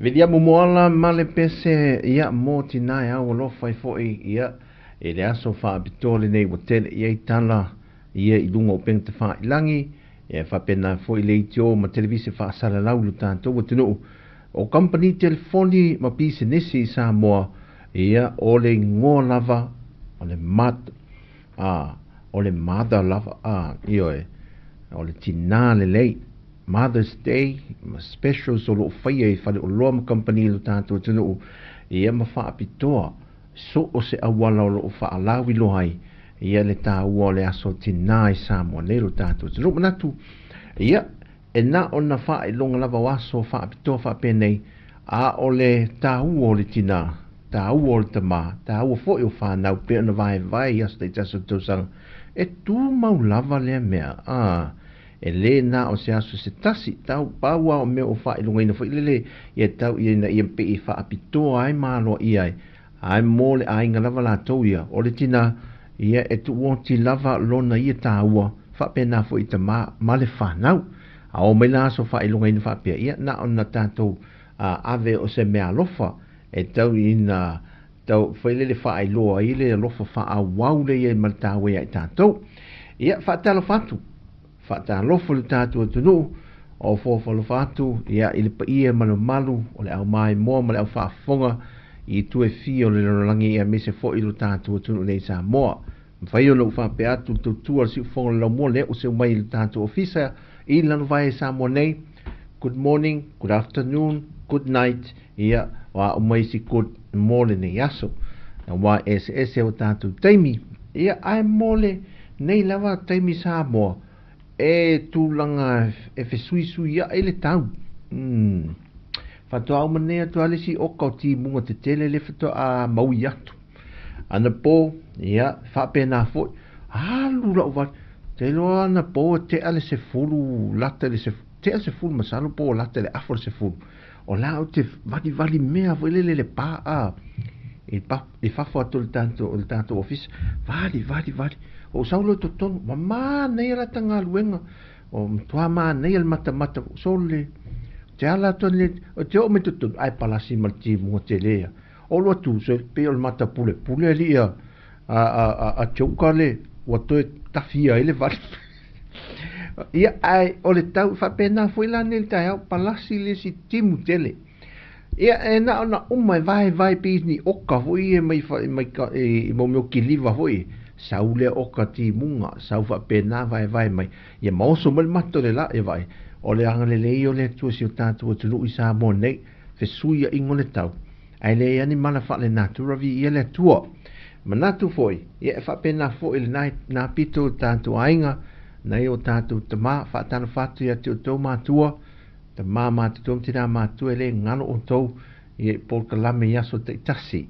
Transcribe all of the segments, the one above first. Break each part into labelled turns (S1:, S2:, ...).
S1: Viliamu Moala ma le pese, ia, mo tinā e au alofa ai foi, ia, i le aso faapitoa lenei ua tele i ai tala, ia, i luga o upega tafailagi, ia, e faapena foi leitio ma televise faasalalau i lo tatou atunuu, o kamupani telefoni ma pisinisi i Samoa, ia, o le igoa lava o le mat, a, o le mother lava, a, ioe, o le tinā lelei. Mother's Day ma specials o lo o faia i faleoloa ma kamupani i lo tatou atunuu, ia ma faapitoa so o se auala o lo o faalauiloa ai ia le taua o le aso tinā i Samoa nei lo tatou atunuu. Manatu, ia, e na o na faailoga lava o aso faapitoa faapenei, a o le taua o le tinā, taua o le tamā, taua foi o fanau pei ona vaevae i aso taitasi o le tausaga, e tumau lava lea mea, a. E lē na o se aso se tasi, tau pau a o mea o faailogaina foi lele ia tau ia ina ia pei e faapitoa ai ma aloaia ai, ae mo le aiga lava latou ia, o le tinā, ia e tuuoti lava lona ia taua, faapena foi i tamā ma le fanau. A oo mai la aso faailogaina faapea, ia na ona tatou ave o se meaalofa e tau ina tau foi lele faailoa ai le alofa faaauau lea i ai ma le taua ia i tatou. Ia, faatalofa atu, faatalofa i le tatou atunuu, o foafalofa atu ia i le paia ma le mamalu o le au maimoa ma le au faafofoga i itu e fia o le lalolagi aemaise foi lo tatou atunuu nei i Samoa. Mafai ona ou faapea atu le tautua a le siufofoga o le laumua lea ua seu mai i le tatou ofisa i Lalovaea i Samoa nei. Good morning, good afternoon, good night, ia, o a uma isi good mo lenei aso. Aua e eseese o tatou taimi, ia, ae mo lenei lava taimi Samoa, e tulaga e fesuisuiaʻi le tau. Faatoa uma nei atu lava le isi oka o timuga tetele lea faatoa maui atu. Anapo, ia, faapena foi, alu la'u vali, te iloa anapo e te'a le 10 lata i le te'a le 10 masalo po ua lata i le afa o le 10, o la ou te valivali mea foi lele i le pa a i pa i fafo atu o le tatou o le tatou ofisa, vali vali vali, ou sau loa i totonu, ua manaia lata galuega, ua matua manaia le matamata, sole, ou te ala atu nei, ou te oo mai i totonu, ae palasi ma le timuga tele ia. O lua tu se pei o le mata pulepule alii a a a a Joker le ua toe tafia ai le vali. Ia ae o le tau faapena foi la nei le taeao palasi le isi timu tele. Ia e na ona uma e vaevae pei ni oka foi ia mai mai ka i mo mea o kiliva foi. Sau lea oka timuga, sau faapena vaevae mai. Ia ma oso mai le mata o le la, ia vaai. O le agalelei o le Atua i si o tatou atunuu i Samoa nei, fesuiaiga o le tau, ae leai lava ni mala faalenatura viia le Atua. Manatu foi, ia e faapena foi lena na pito o tatou aiga, nai o tatou tama, faatalofa atu ia te outou matua, tama matutua ma tina matua e le galo outou, ia i polokalame i aso taitasi.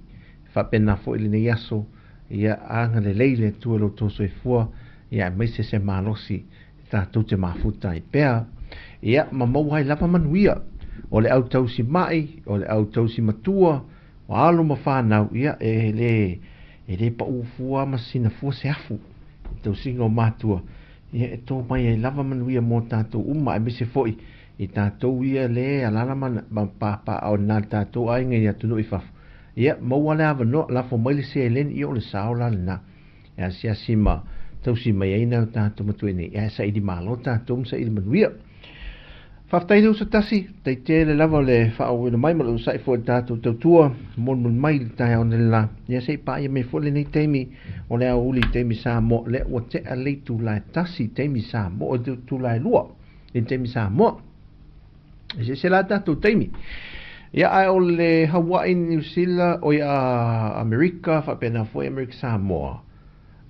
S1: E faapena foi lenei aso, ia agalelei le Atua i lo outou soifua, ia aemaise se malosi tatou te mafuta ai pea, ia, ma maua ai lava manuia. O le au tausi maʻi, o le au tausi matua, o alo ma fanau, ia, e le, e le paʻū fua ma sina fua se afu i le tausiga o matua, ia, e tō mai ai lava manuia mō tātou uma, aemaise foi i tātou ia le alaala ma, ma pāpāʻao i nā le tātou aiga i atunuu i fafo. Ia, maua le avanoa, lafo mai le seleni, ia o le sao la lenā. E asiasi ma tausi mai ai nai o tātou matua i nei, ae saili malo tātou ma saili manuia. Faafetai le uso tasi, tai tele lava le faaauauina mai ma le onosai foi i le tātou tautua, molimoli mai i le taeao nei le la. Ia se i paia mai foi lenei taimi o le aoauli i taimi Samoa, lea ua tea le itula e 1 i taimi Samoa, o le itula e 2 i taimi Samoa. Eseese la tātou taimi. Ia, ae o le Hawaii, New Zealand, o ia Amerika, faapena foi Amerika Samoa.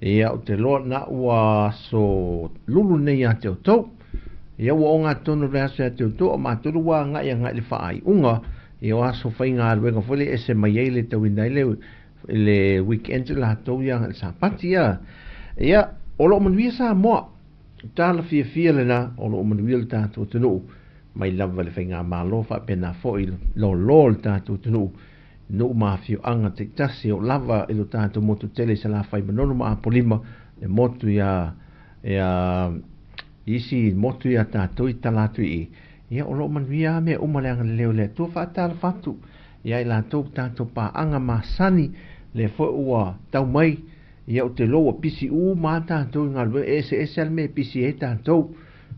S1: Ia, o te loa na ua aso lulu nei ia te outou. Ia, ua o ngā tonu le aso ia te outou, o mātou ua agai agai le whaaiunga, ia o aso whaingaluega foi le ese mai ai le tauina ai le, le weekend latou ia le Sapati ia. Ia, o loo manuia Samoa. Tala fiafia lena o loo manuia le tatou atunuu mai lava i le faigamalo faapena foi lolo le tatou atunuu nuu ma afioaga taitasi o lava i lo tatou motu tele i Salafai Manono ma Apolima le motu ia ia isi motu ia tatou i tala atu i Ia, o lo o manuia lava mea uma i le agalelei o le Atua. Faatalofa atu ia i latou tatou paaga masani, lea foi ua tau mai, ia ou te iloa ua pisi uma lava tatou i galuega, e eseese lava le mea e pisi ai tatou.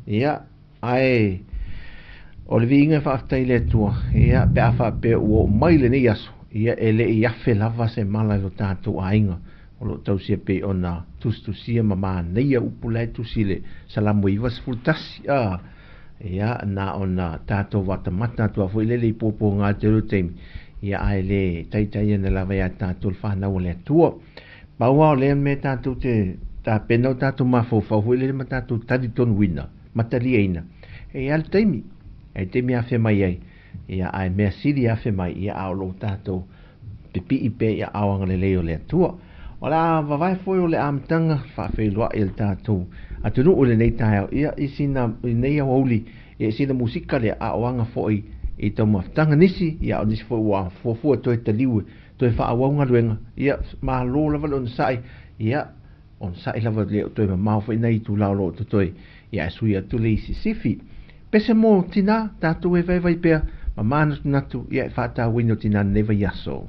S1: Ia, ae o le viiga e faafetai i le Atua, ia, pe a faapea ua oo mai lenei aso, ia e le i afe lava se mala i lo tatou aiga o lo o tausia pei ona tusitusia ma manaia upu la e tusi i le Salamo 91. A, ia, na ona tatou vatamata atu lava foi lele i puapuaga i le tele o taimi, ia, ae le taitai ana lava ia tatou le fanau a le Atua. Pau lava o lea mea tatou te tapena o tatou mafaufau foi lele ma tatou talitonuina ma taliaina, e i ai lava le taimi, e i ai le taimi e afea mai ai, ia, ae mea sili e afe mai, ia, a o lo o tatou pipii pea i aao agalelei o le Atua. O le a vavae foi o le amataga faafeiloai a le tatou atunuu i lenei taeao, ia, i sina, i lenei aoauli, ia, i sina musika lea, a o aga foi i taumafataga nisi, ia, a o nisi foi ua fuafua toe taliu e toe faaauau galuega, ia, malo lava le onosai, ia, onosai lava le o toe mamao foi nai itula o lo o totoe, ia, ae sui atu le isi sifi. Pese mo tinā, tatou e vaivai pea ma mānatunatu, ia, e faatauaina o tinā i lenei vaiaso.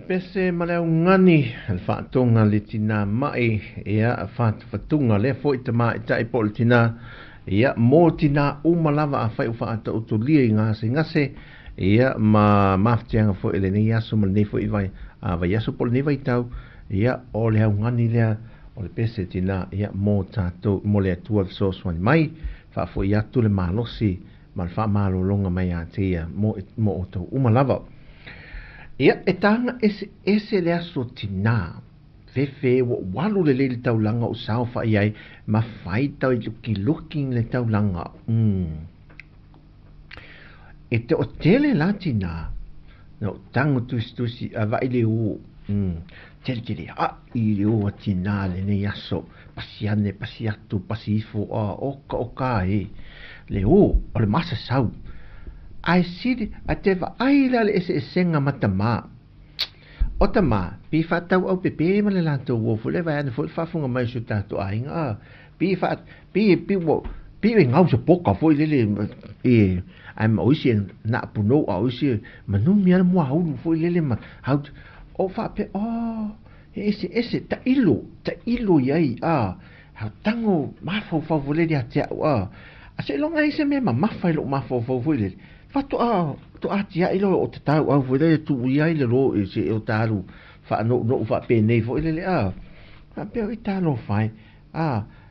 S1: pese ma le augani, le faatoga a le tinā ma'i, ia, fatufatuga lea foi tamaitai po o le tinā, ia, mo tinā uma lava afai ua faataotolia i gasegase, ia, ma mafatiaga foi i lenei aso ma lenei foi vai, a, vaiaso po o lenei vaitau, ia, o le augani lea o le pese tinā, ia, mo tatou, mo le Atua fesoasoani mai, faafoi atu le malosi ma le faamalologa mai ia te ia mo, mo outou uma lava. Ia, e taga eseese le aso tinā. Fefe ua ou alu lelei i le taulaga o ou saofai ai ma fai tau i lukiluki le taulaga. Mm. E toatele la tinā na ou tago tusitusi a vaai le ū. Mm. Tele tele aʻi le ū a tinā lenei aso. Pasi ane, pasi atu, pasi ifo, a oka oka e. Le ū o le masasau. Ae sili, ae te vaai la le eseesega ma tamā. O tamā, pi faatauaupepē ma le latou uo foi lea vae ane foi le faafofoga mai o si o tatou aiga, a, pi faa, pi, pi ua, pi e gau se poka foi lele e, ae ma o isi e naapunou a o isi e manumi a le muaulu foi lele ma hau, o faapea, oh, he eseese, tailo, tailo i ai, a, hau tago mafaufau foi lele ia te au, a, a seiloga ai se mea mamafa i lou mafaufau foi lele, Faatoa faatoa atiae loa o tatau au foi lele tuu i ai le lo i se o talu faanounou faapenei foi lele a faapea oi talofa e a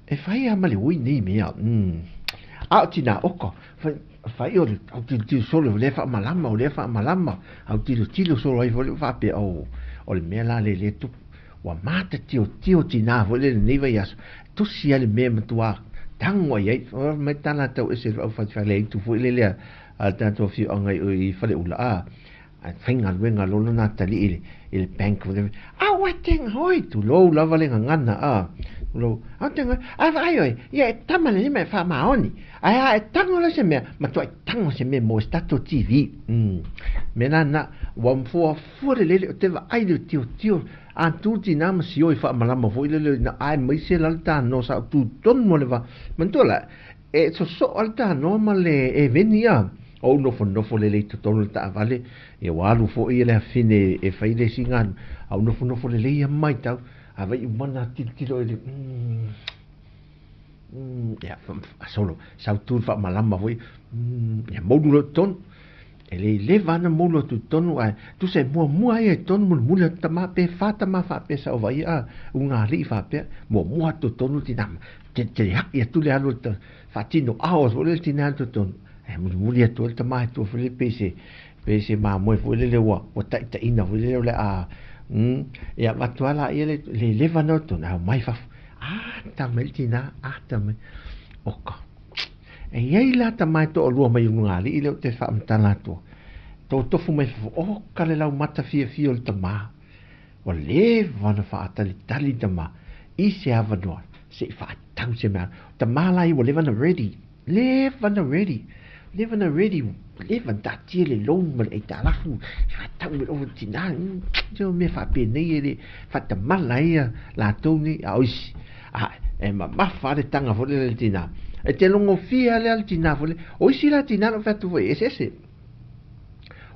S1: e fai a ma le oi nei mea mm a o tina oka fai fai o le au tilotilo solo o lea faamalama o lea faamalama au tilotilo solo ai foi le faapea o o le mea la le le tupu ua matatiotio tina foi lele lenei vaiaso tusi ai le mea matua tago ai ai mai tala tau ese le aufaifaleitu foi lele a le tatou afioaga i Faleula a faigaluega loa lona atalii i le i le bank foi lele a ua tega oi tulou lava le gagana a tulou a tega a vaai oe ia e tama le lima e faamaoni ae a e tago loa se mea matuai tago se mea mo se tatou TV mm mea lana ua fuafua lelei o te vaai le tilotilo A tu tina ma sioi faamalama foi lele ina aemaise la le tanoa sa tu tonu ma le va. Manatua la, e sosoo le tanoa ma le eveni a. O ou nofonofo lelei i totonu o le taavale, ia ua alu foi le afine e fai le isi galuega, a ou nofonofo lelei a matau, a vai uma na tilotilo i le, mm, mm, ia, solo, sau tu le faamalama foi, mm, ia moulu loa i totonu. E le i leva ana moulu atu i totonu ae tusa e muamua ia i totonu mulimuli atu tama pe fa tama faapea sa ova ia a ugalii faapea muamua atu totonu tina te te haʻi atu le alu le faatino ao foi le tina atu totonu e mulimuli atu ai le tama e tua foi le pei se pei se mamoe foi lele ua ua taʻitaʻina foi lele o le a mm ia avatu a laia le le leva na o totonu ae omai fafo ata mai le tina ata mai oka. E i ai la tama e toalua mai Ulugalii lea ou te faamatala atua. Totofu mai fafo, oka le laumata fiafia o le tama. Ua leva ona faatalitali le tama i se avanoa se i faatau se mea. O tama la ia ua leva ona ready. Leva ona ready. Leva ona ready. Leva ona taatia le loan ma le aitalafu. Faatau mai le tina. Se o mea faapenei e le faatamala ai ia latou nei. A o isi, a e mamafa le taga foi lele le tina. E te logofia lea le tina foi lele. O isi la tina na ou fai atu foi e eseese.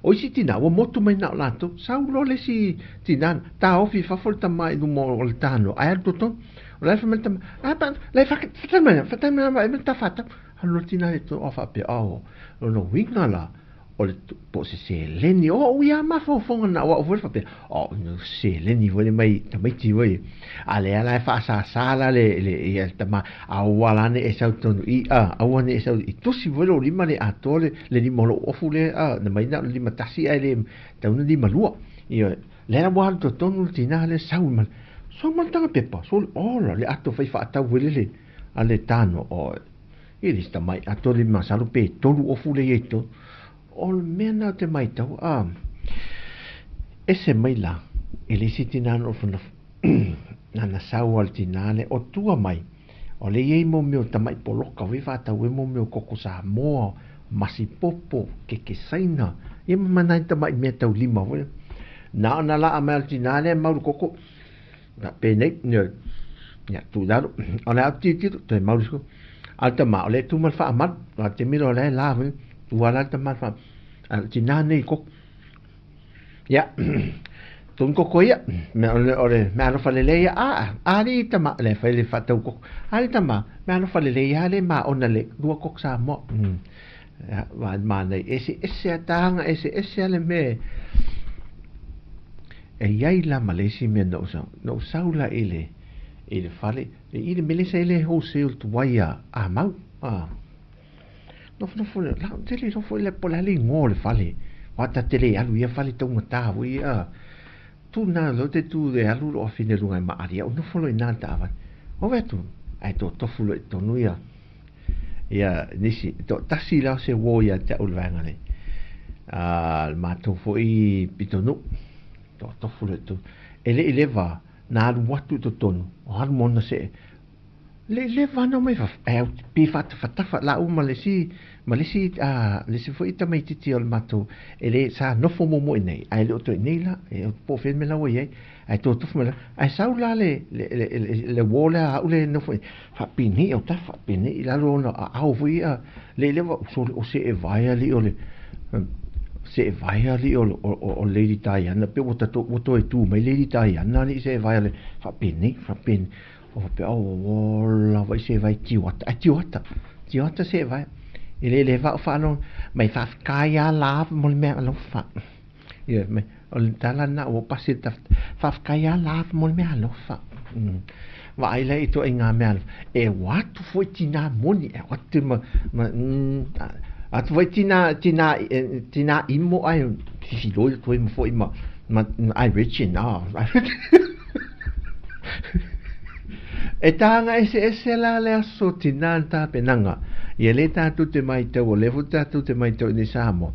S1: O isi tina ua motu mai na o latou. Sau loa le isi tina, taofi i fafo le tama i luma o le tanoa, ae alu totonu. O la e fai mai le tama, a pa, la e fatai mai, fatai mai ma e ta fatau. Alu loa le tina i totonu, a faapea, oh, lona uiga la, o le po o se seleni. O au ia mafaufauga na o au foi le faapea, o no seleni foi le mai tamaiti foi. A lea la e faasasa la le, le, ia le tama, aua la ne e sau tonu i, a, aua ne e sau i tusi foi lou lima le atoa le, le lima o lou ofu le, a, na mai na o le lima tasi ae le tau na lima lua. Ia, lea la ua alu totonu le tina le sau ma, sau ma le taga pepa, sole, ola, le ato fai faatau foi lele, a le tano, o, E le tamai ato le masalo pe tolu ofu le i tonu. O le mea na o te maitau, a, ese mai la, e le isi tina no nana sau al tina le o tua mai. O le iei mo meo tamai poloka foi faatau e mo meo koko Samoa, masi popo, keke saina, ia ma manai tamai mea tau lima foi. Na ona laa mai al tina le mau le koko, Na penei, ia, tuu i lalo, o le a tilotilo, toe mau le isi koko. A o le tama, o lea e tu ma le faamalu, a o le taimi lea o la e la foi, tu lava la le tama i le faamalu, a o le tina lenei i le koko. Ia, Tonu koko ia, mea o le, o le meaalofa lelei ia, a, alii tama, le fai le faatau koko, alii tama, meaalofa lelei ia le maona le lua koko Samoa. Ia, manaia, eseese a taga, eseese a le mea e i ai la ma le isi mea na ou sau. Na ou sau la i le, i le fale, i le mea lea sa i le wholesale tuai a, a mau, a. Nofonofo lea, la, te le iloa foi le po o le a le igoa o le fale, aua ta te le alu i ia fale taugata foi ia. Tu na lea ou te tu e alu lou afine i luga e maali au, nofo loa i ina i le taavale. Ou vaai atu, ae totofu loa i totonu ia, ia nisi, e toatasi la o se uo ia te au i le vaega lea, le matou foi pitonuu, totofu loa i totonu. E le i leva na alu atu i totonu, o alu ma ona see. Le i leva ana omai fafo, ae au pe faatafatafa laua ma le isi, ma le isi, le isi foi tamaititi o le matou, e le, sa nofo muamua i inei, ae le o toe i inei la, e po o fea le mea la ua i ai, ae totofu mai la, ae sau la le, le, le, le, le uo lea a au lea e nofo i, faapinei autafa, faapinei i lalo o ona aao foi ia, le i leva, sole, o seevae alii o le, seevae alii o, o, o Lady Diana, pe ua tatou, ua toe tu mai Lady Diana alii seevae o le, faapinei, faapinei. O faapea, oh, ola vai se vai tioata. Ai tioata, tioata se vai. E le le vao whaano, mai whawhikai a la mo le mea alofa. Ia, mai, o le tala na o pasi ta whawhikai a la mo le mea alofa. Vaai la i to i ngā mea alofa. E watu foi tina moni, e watu ma, ma, atu foi tina, tina, tina imo ai, whiwhiloi toi ma foi ma, ma, ai Richie, no. E tānga eseese la le aso tinā le tapenaga. Ia lē tatou te maitau, o lea foi tatou te maitau i nei Samoa,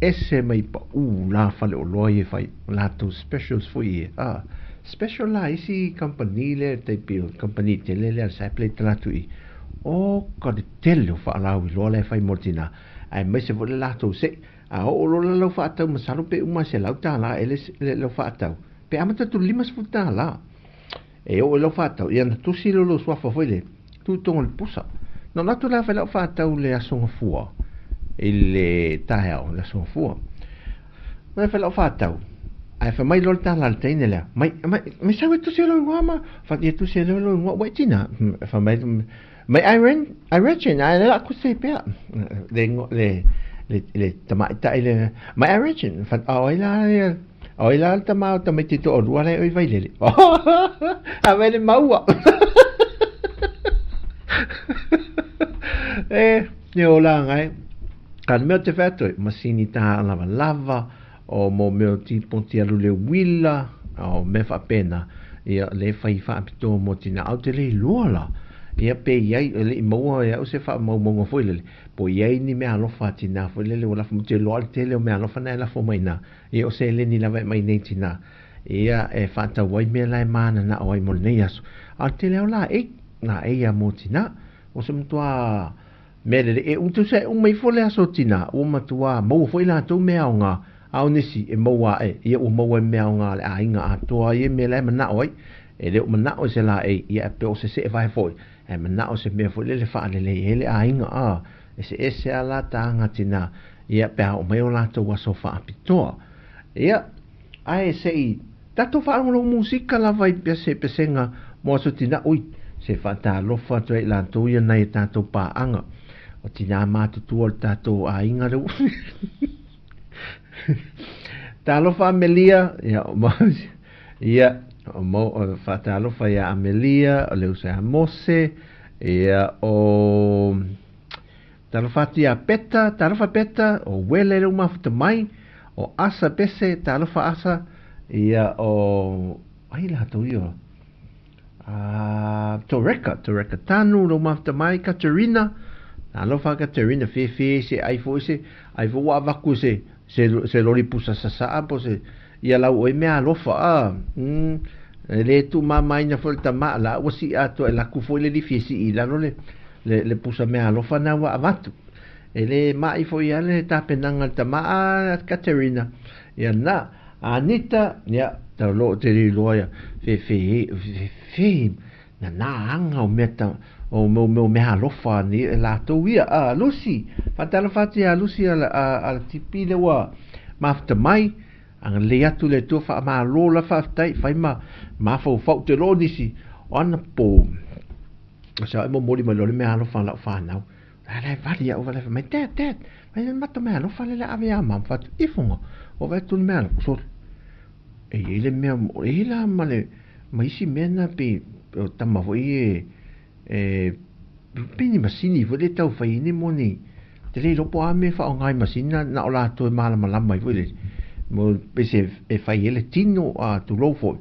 S1: ese mai paʻū la faleoloa ia e fai, o latou specials foi ia. A, special la isi kamupani lea tai pei o le kamupani tele lea a le Saplay talaatu i i. O ka le tele o faalauiloa la e fai mo le tinā, aemaise foi le latou seʻi. A oo loa la lau faatau masalo pe uma $100 ea le lau faatau, pe amata atu i le $50 e oo i lau faatau, ia ona tusi lea o lou suafa foi lea, tu i totonu o le pusa. Na ou alu atu la fai lau faatau i le Aso Gafua, i le taeao, le Aso Gafua. Na fai lau faatau, ae fai mai loa le tala a le teine lea, mai, mai, mai sau e tusi lou igoa ma, fai atu, ia tusi e lou igoa, ua e tina. Fai mai, Mai Irene, Iregin, ae le la kusi pea. Le, le, le, le tamaitai le, mai Iregin, fa, o ai la, o ai la le tama o tamaiti toalua la e oi Vailele. A mai le maua. E, e o la ngai. Ka mea te whai atu, masini tā lava lava, o mo mea o tipoti alu le uila, o mea faapena, ia le fai faapitoa mo tina au te le iloa la. Ia pe i ai, e le i maua e au se faamaumauga foi lele, po i ai ni mea alofa a tina foi lele ua lafo mai, te iloa le tele o mea alofa na e lafo mai ina, ia o seleni lava e aumai nei tina, ia e faatau ai mea la e mananao ai mo lenei aso. A o le tele o laei, laei a mo tina, o se matua Mea lelei, e tusa e uma ifo le aso tina, ua matua maua foi latou mea aoga, a o nisi e maua aʻe, ia ua maua ai mea aoga a le aiga atoa ia mea la e manaʻo ai. E le o manaʻo i se laei, ia pe o se seʻevae foi, ae manaʻo se mea foi lele faalelei ai le aiga, a eseese a la taga tina, ia pe a oo mai o latou aso faapitoa. Ia, ae se i tatou faalogologo musika lava i se pesega mo aso tina, ui, se faatalofa atu ai i latou ia nai a tatou paaga, o tinā matutua o le tatou aiga lea ua Talofa Amelia, ia, ia, o mo, o, faatalofa ia Amelia, o le uso ia Mose, ia, o, Talofa atu iā Peta, talofa Peta, o Wele le mafuta mai, o Asa Pese, talofa Asa, ia o, ai latou ia, a, Toreka, Toreka Tanu, le mafuta mai, Katerina, talofa Katerina, fefe se ai foi se, ai foi ua avaku se, se, se loli pusa sasaa po se, ia lau oi mea alofa, a, e le tuumamaina foi le tama, la ua sii atoa e laku foi le lifi e sii i lalo le, le, le pusa mea alofa na ua avatu. E le maʻi foi ia le tapenaga le tama a Katerina. Ia na, Anita, ia, tau loo te le iloa ia, fe fe, fe fe, na nā anga o mea ta, o mea, mea, mea alofa ni e latou ia. A, Lucy, faatalofa atu ia Lucy a, a, a le tipi le ua mafuta mai. Agalelei atu le Atua faamalo la faafetai fai ma mafaufau te loo nisi o ana po o sa e momoli mai loa le meaalofa a lau fanau. La la e vali au vali mai dad dad mai le mato meaalofa le le ave ia mam fatu ifonga o vai tu le meaalofa sole e i ai le mea e i la ma le ma isi mea na pe o tama foi e E pei ni masini foi lea e tau fai ai ni mo ni te le iloa po o a mea e faaaoga i masini na na o latou e malamalama ai foi lele mo pei se e fai ai le tino a tulou foi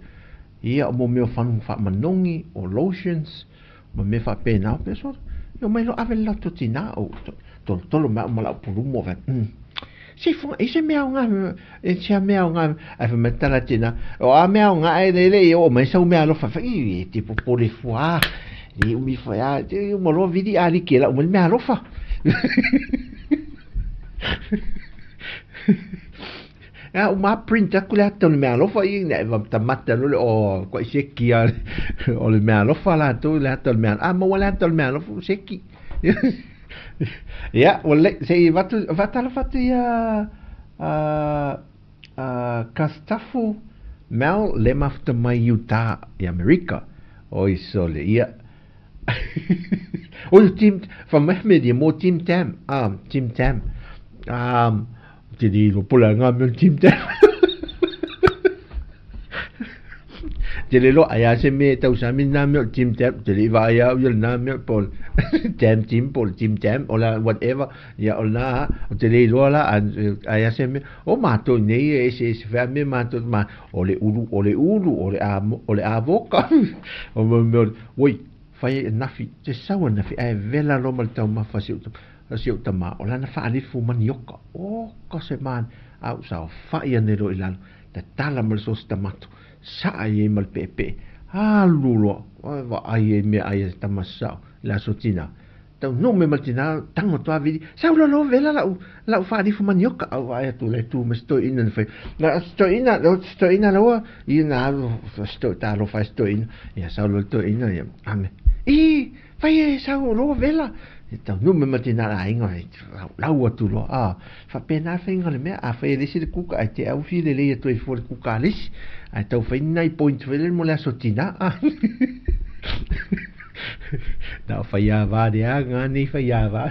S1: ia mo mea o fagu faamanogi o lotions ma mea faapena pe sole e omai loa ave le latou tina ou tolotolo mai au ma lau pulumu fai se i e se mea aoga e se mea aoga ae fai mai tala tina o a mea aoga ae le le i oo mai sau mea alofa fai e te popole fua le umi fai a te uma loa vili a like lau mai mea alofa a uma print atu le ata o le mea alofa i ne va tamata lo le o ko seki a o le mea alofa latou le ata o le mea a maua le ata o le mea alofa seki. Ia, ua lelei, se i avatu, faatalofa atu ia Kastafu Mel le mafuta mai Utah i Amerika. Oi sole, ia. Oi, Tim, fa mai Ameria mo Tim Tam, Tim Tam. Ou te le iloa po o le a ngā mea o le Tim Tam. Te le iloa, ai a se mea e tausami nā mea o le Tim Tam, te le i vaai au ia lena mea po o le Tam Tim po o le Tim Tam o le whatever, ia o lena lava, ou te le iloa la, ai a se mea, o matou i nei e eseese foi a mea matou te ma, o le ulu, o le ulu, o le a, o le avoka, o mea o le, oi, fai ai nafi, te sau a nafi, ae vela loa ma le taumafa a si ou O si ou tama, o lana faalifu manioka, oka se mani, a ou saofai ane loa i lalo, tatala ma le sosi tamato, saa i ai ma le peepee, alu loa, oi vaai ai meaai a se tama sao i le aso tina. Taunuu mai ma le tina, tago atu lava vili, sau loa loa vela lau, lau faalifu manioka, a ou vaai atu la e tu ma si toeaina na fai, na si toeaina, si toeaina laua, ia na alu, si toe talofa ai si toeaina, ia sau loa le toeaina, ia, ame, ii, Fai e sau o loa vela, e taunuu mai ma tina le aiga e laulau atu loa, a, faapena le faiga o le mea, afai e le isi le kuka ae te au fia lelei atu ai fua le kuka a le isi, ae tau fai ni nai point foi lele mo le aso tina, a. Na o faiāvā le aga nei faiāvā.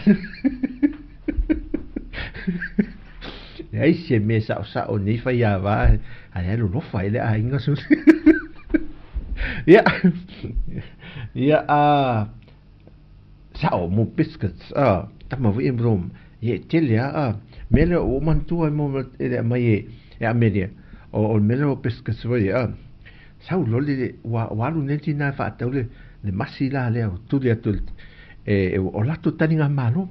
S1: Leai se mea saosao nei faiāvā, ae ae lolofa ai le aiga. Ia, ia, a, sao mo biscuits, a, tama foi e mo, ia e tele a, a, mea lea ua ou manatua ai mo e le aumai e, e Amelia, o, o le mea lea o biscuits foi, a, sau loa le, ua, ua alu nei le tina e faatau le, le masi la lea, ua tuli atu e, e, o latou taligamalo.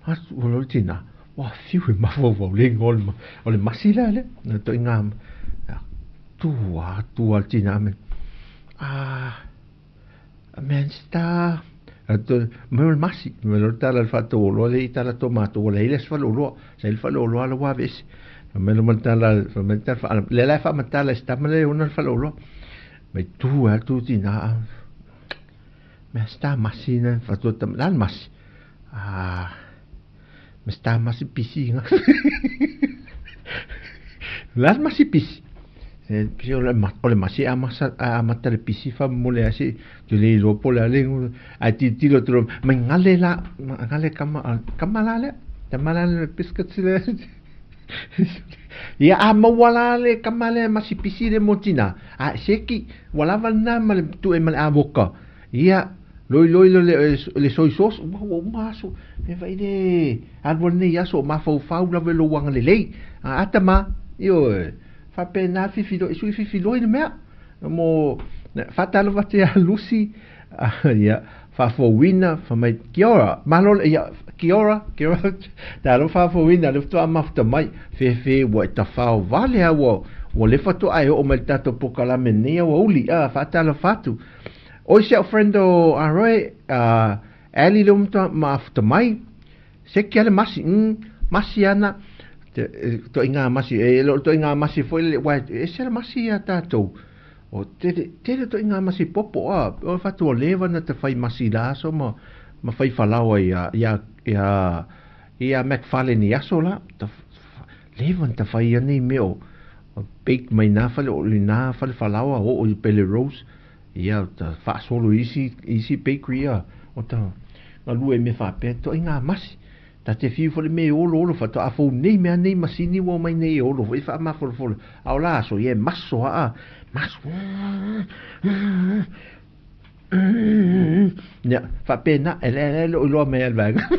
S1: Atu ua loa le tina, ua fiu e mafaufau le igoa o le masi la lea, na toi ngā, tu a, tu a le tina me, ah, man sta, mai o le masi, mai lo tala le whātau o loa le i tala tō mātou, o le ile se whale o loa, sa ile whale o loa la wā vese, mai lo matala, mai tala, le la wha matala, se tama le ona le whale o loa, mai tu a tu tina, Mea sta masi na fatua tama la masi. Ah, me sta masi pisi nga. La masi pisi. Se pisi o le ma o le masi a masa a mata le pisi fa mo le asi te le iloa po le ale ai ti tilo tro mai ngale la ngale kama kama la le tama la le biscuits le. Ia a maua la le kama lea masi pisi le mo tina a seki ua lava lena ma le tue ma le avoka ia loiloi lo le le soy sauce ua ua uma aso me vai le alu ai lenei aso o mafaufau lava i lou agalelei a ata ma ioe faapena fifiloi sui fifiloi le mea mo faatalofa atu ia Lucy ia faafouina fai mai kia ora malo le ia kia ora kia ora talo faafouina le faatoa mafuta mai fefe ua e tafao vale a ua ua le faatoa e oo mai le tatou pokalame nei aoauli a faatalofa atu oi si au friend o Aroe a Ali le matua mafuta mai se kia le masi masi ana te toaiga masi e le o le toaiga masi foi le ua e ese le masi ia tatou O tele, tele toi ngā masi popo a, o whatu o lewa na te whai masi la aso ma, ma whai whalaoa i a, i a, i a, i a McFarlane i aso la, ta, Leva ona ta fai ia nei mea o bake mai na fale o i na fale falaoa oo i Pele Rose. Ia ta faasolo i isi, isi bakery ia o ta galue i mea faapea ituaiga masi. Ta te fiu foi le mea e oloolo faatoa fou nei mea nei masini ua omai nei e olo foi faamafolafolo. A o la aso ia e maso aa, maso. Ia, faapena, e le le o iloa mai le vaega.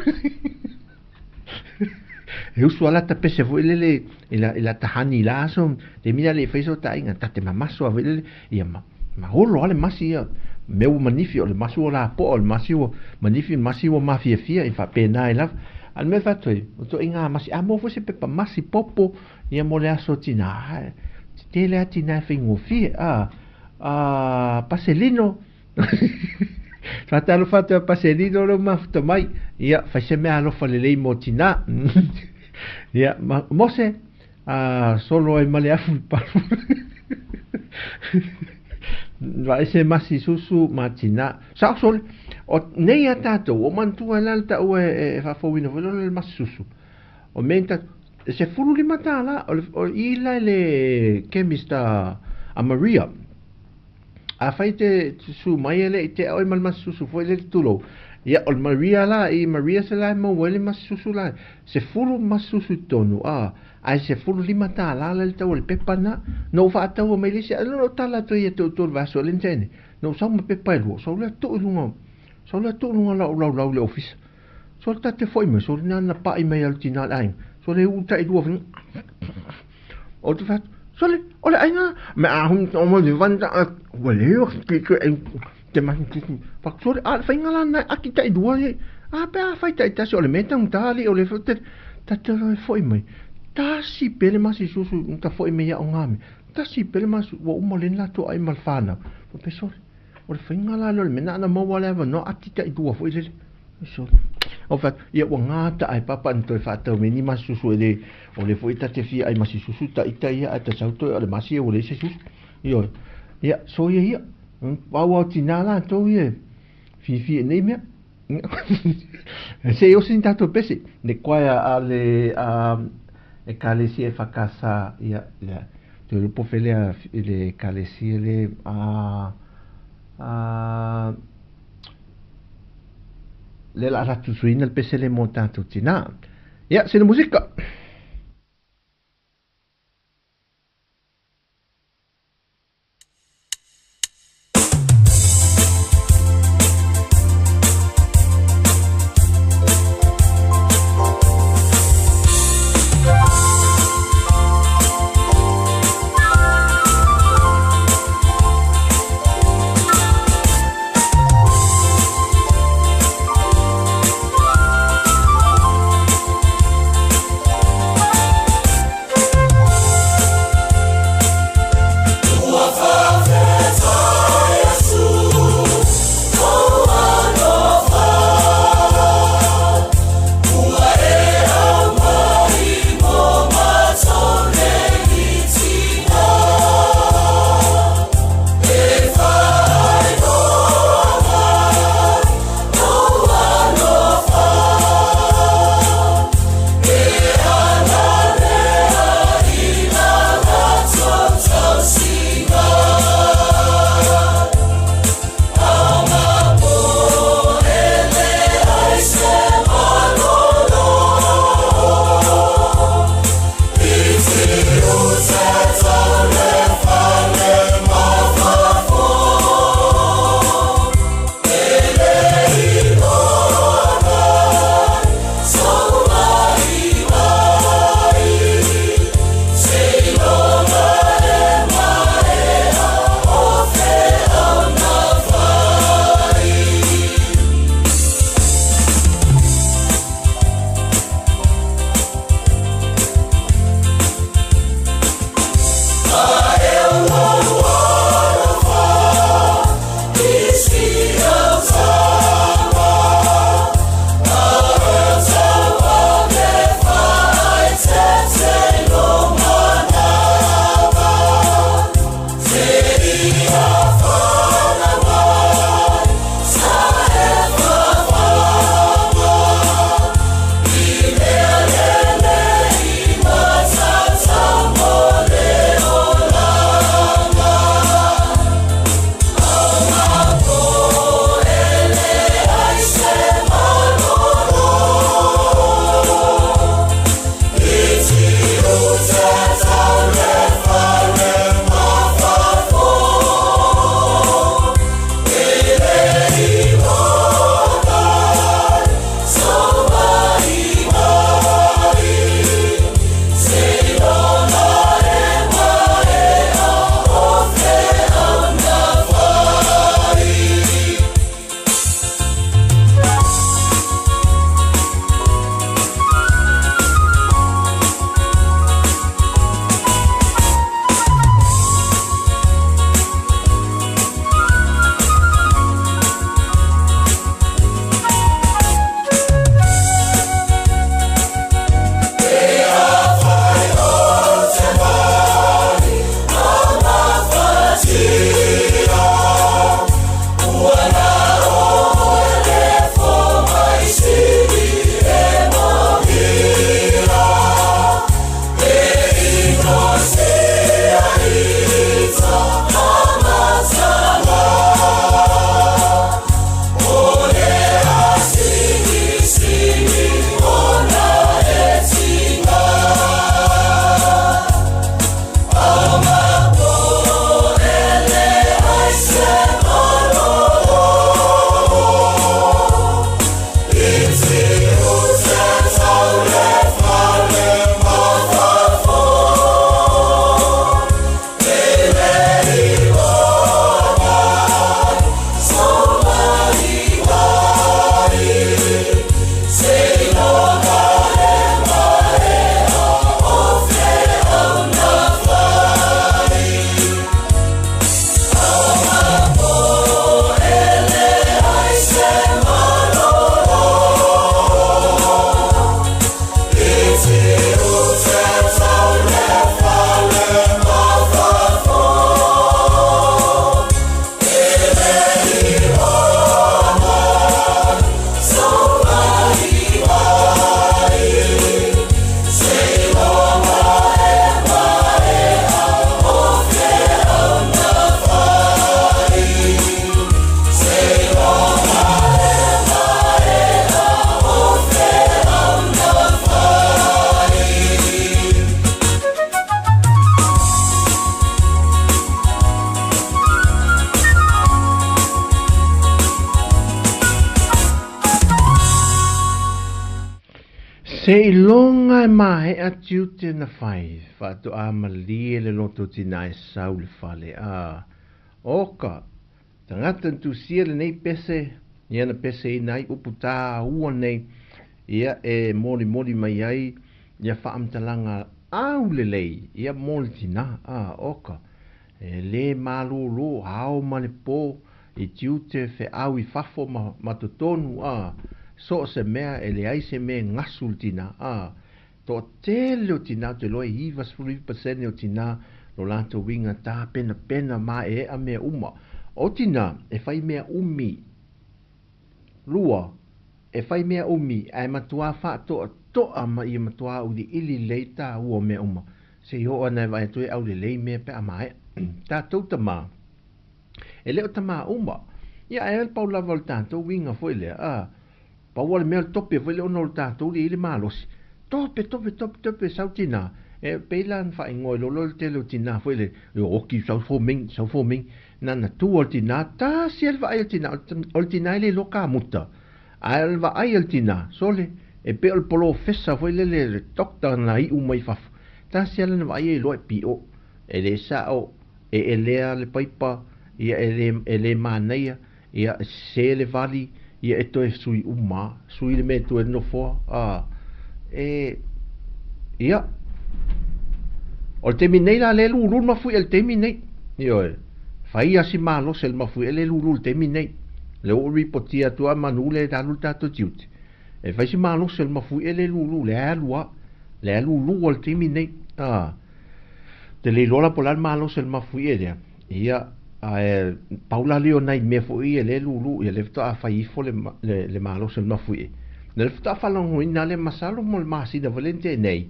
S1: E usu ala ta pese foi lele i la, i la tahani i la aso, te mina le fai so taaiga, ta te mamaso a foi lele, ia ma, ma olo ale masi ia, mea ua manifi o le masi ua lapoa, o le masi ua manifi, masi ua mafiafia, e faapena ai lava. A o le mea fai atu ai, o ituaiga masi, a maua foi se pepa masi popo, ia mo le aso tina, tele lava tina e faigofie, a, a, Paselino, Faatalofa atu ia Paselino lea ua mafuta mai. Ia, fai se mea alofa lelei mo tina. Ia, ma, Mose, a, solo ai ma le afu i palu. Vaai se masi susu ma tina. Sao sole, o nei a tātou, o manatua e la le taua e, e faafouina foi lea o le masi susu. O mea ta, e $15 o le, o i la i le chemist a, a Maria. Afai te susu mai e le i tea oe ma le masi susu foi lele tulou. Ia, o le Maria la, i Maria se la e maua ai le masi susu la. 10 masi susu i totonu, a, ae $15 la le tau o le pepa na. Na ou faataua mai le isi, a na ou tala atu ai ia te outou i le vaiaso lea na tea nei. Na ou sau ma pepa e lua, sau lea tuu i luga, sau lea tuu i luga o lau laulau i le ofisa. Sole ta te foi mai, sole na na paʻi mai a le tina o le aiga. Sole uu tailua foi. O te fai atu, sole, o le aiga, me a hun o mo le van ta, ua leo ke ke e te mahi kuku. Fa sole, a le faiga la na aki tailua e. A pe a fai taitasi o le mea taugata alii o le foi te ta te foi mai. Tasi pele masi susu ta foi mai ia o ngā mea. Tasi pele masi ua uma le na latou ai ma le whanau. Fa pe sole, o le faiga la lea o le mea na ana maua le avanoa ati tailua foi lele. O fai atu, ia ua gata ae papa na toe faatau mai ni masi susu e le, o le foi ta te fia ai masi susu ta ita ia ae ta sau toe o le masi ia ua leai se susu. Ioe. Ia, so ia ia, pau ao tina latou ia e fiafia i nei mea. Se i osi ni tatou pese, le choir a le Ekalesia e whakasa, ia, ia, te rupo felea i le Ekalesia le, a, a, Le la ratutuina le pese le mo tatou tina. Ia, sina musika. Seiloga e maea tiute na fai, faatoa malie le loto tinā e sau i le fale, a, oka, tagata na tusia lenei pese, ia na peseina ai upu tāua nei, ia e molimoli mai ai ia faamatalaga aulelei, ia mo le tinā, a, oka, e lē malōlō, ao ma le pō, i tiute feau i fafo ma, ma totonu, a, so o se mea e leai se mea e gasu i le tinā, a, toatele o tinā, ou te iloa e 99% o tinā lo latou uiga tapenapena maeaea mea uma. O tinā, e fai mea umi. Lua, e fai mea umi, ae matuā faatoatoa ma ia matuā auiliili lelei tāua o mea uma. Se i oo ana e vaai atu e aulelei mea pe a maea. Tatou tamā. E le o tamā uma. Ia, ae pau lava o le tatou uiga foi lea, a, pau lava le mea o le tope foi lea ona o le tatou lea i le malosi. Tope, tope, tope, tope, sau tinā. E pei la na faaigoa i lolo le tele o tinā foi lea, e oki, sau foming, sau foming. Na na tu o le tinā, tasi lava le vaai a le tinā, o le tinā e le iloa kamuta. Ae o le vaai a le tinā, sole, e pei o le polofesa foi lele, le doctor na iu mai fafo. Tasi lava lana vaai e iloa e pio. E le sao, e elea le paipa, ia e le, e le manaia, ia e sese le vali, ia e toe sui uma, sui le mea e toe nofoa, a, e, ia. O le taimi nei la lea e lulu le mafuie i le taimi nei. Ioe, fai lava si malosi o le mafuie lea e lulu i le taimi nei. Lea ua ou ripotia atu lava manu lea e alu le tatou tiute. E fai si malosi o le mafuie lea e lulu, lea e alu lava, lea e lulu lava i le taimi nei. A. Te le iloa la po o le a le malosi o le mafuie lea, ia, ae pau la lea o nai mea foi ia lea e lulu, ia lea faatoa fai ifo le, le, le malosi o le mafuie. Lea faatoa faalogoina lea masalo mo le masina foi lea na tea nei,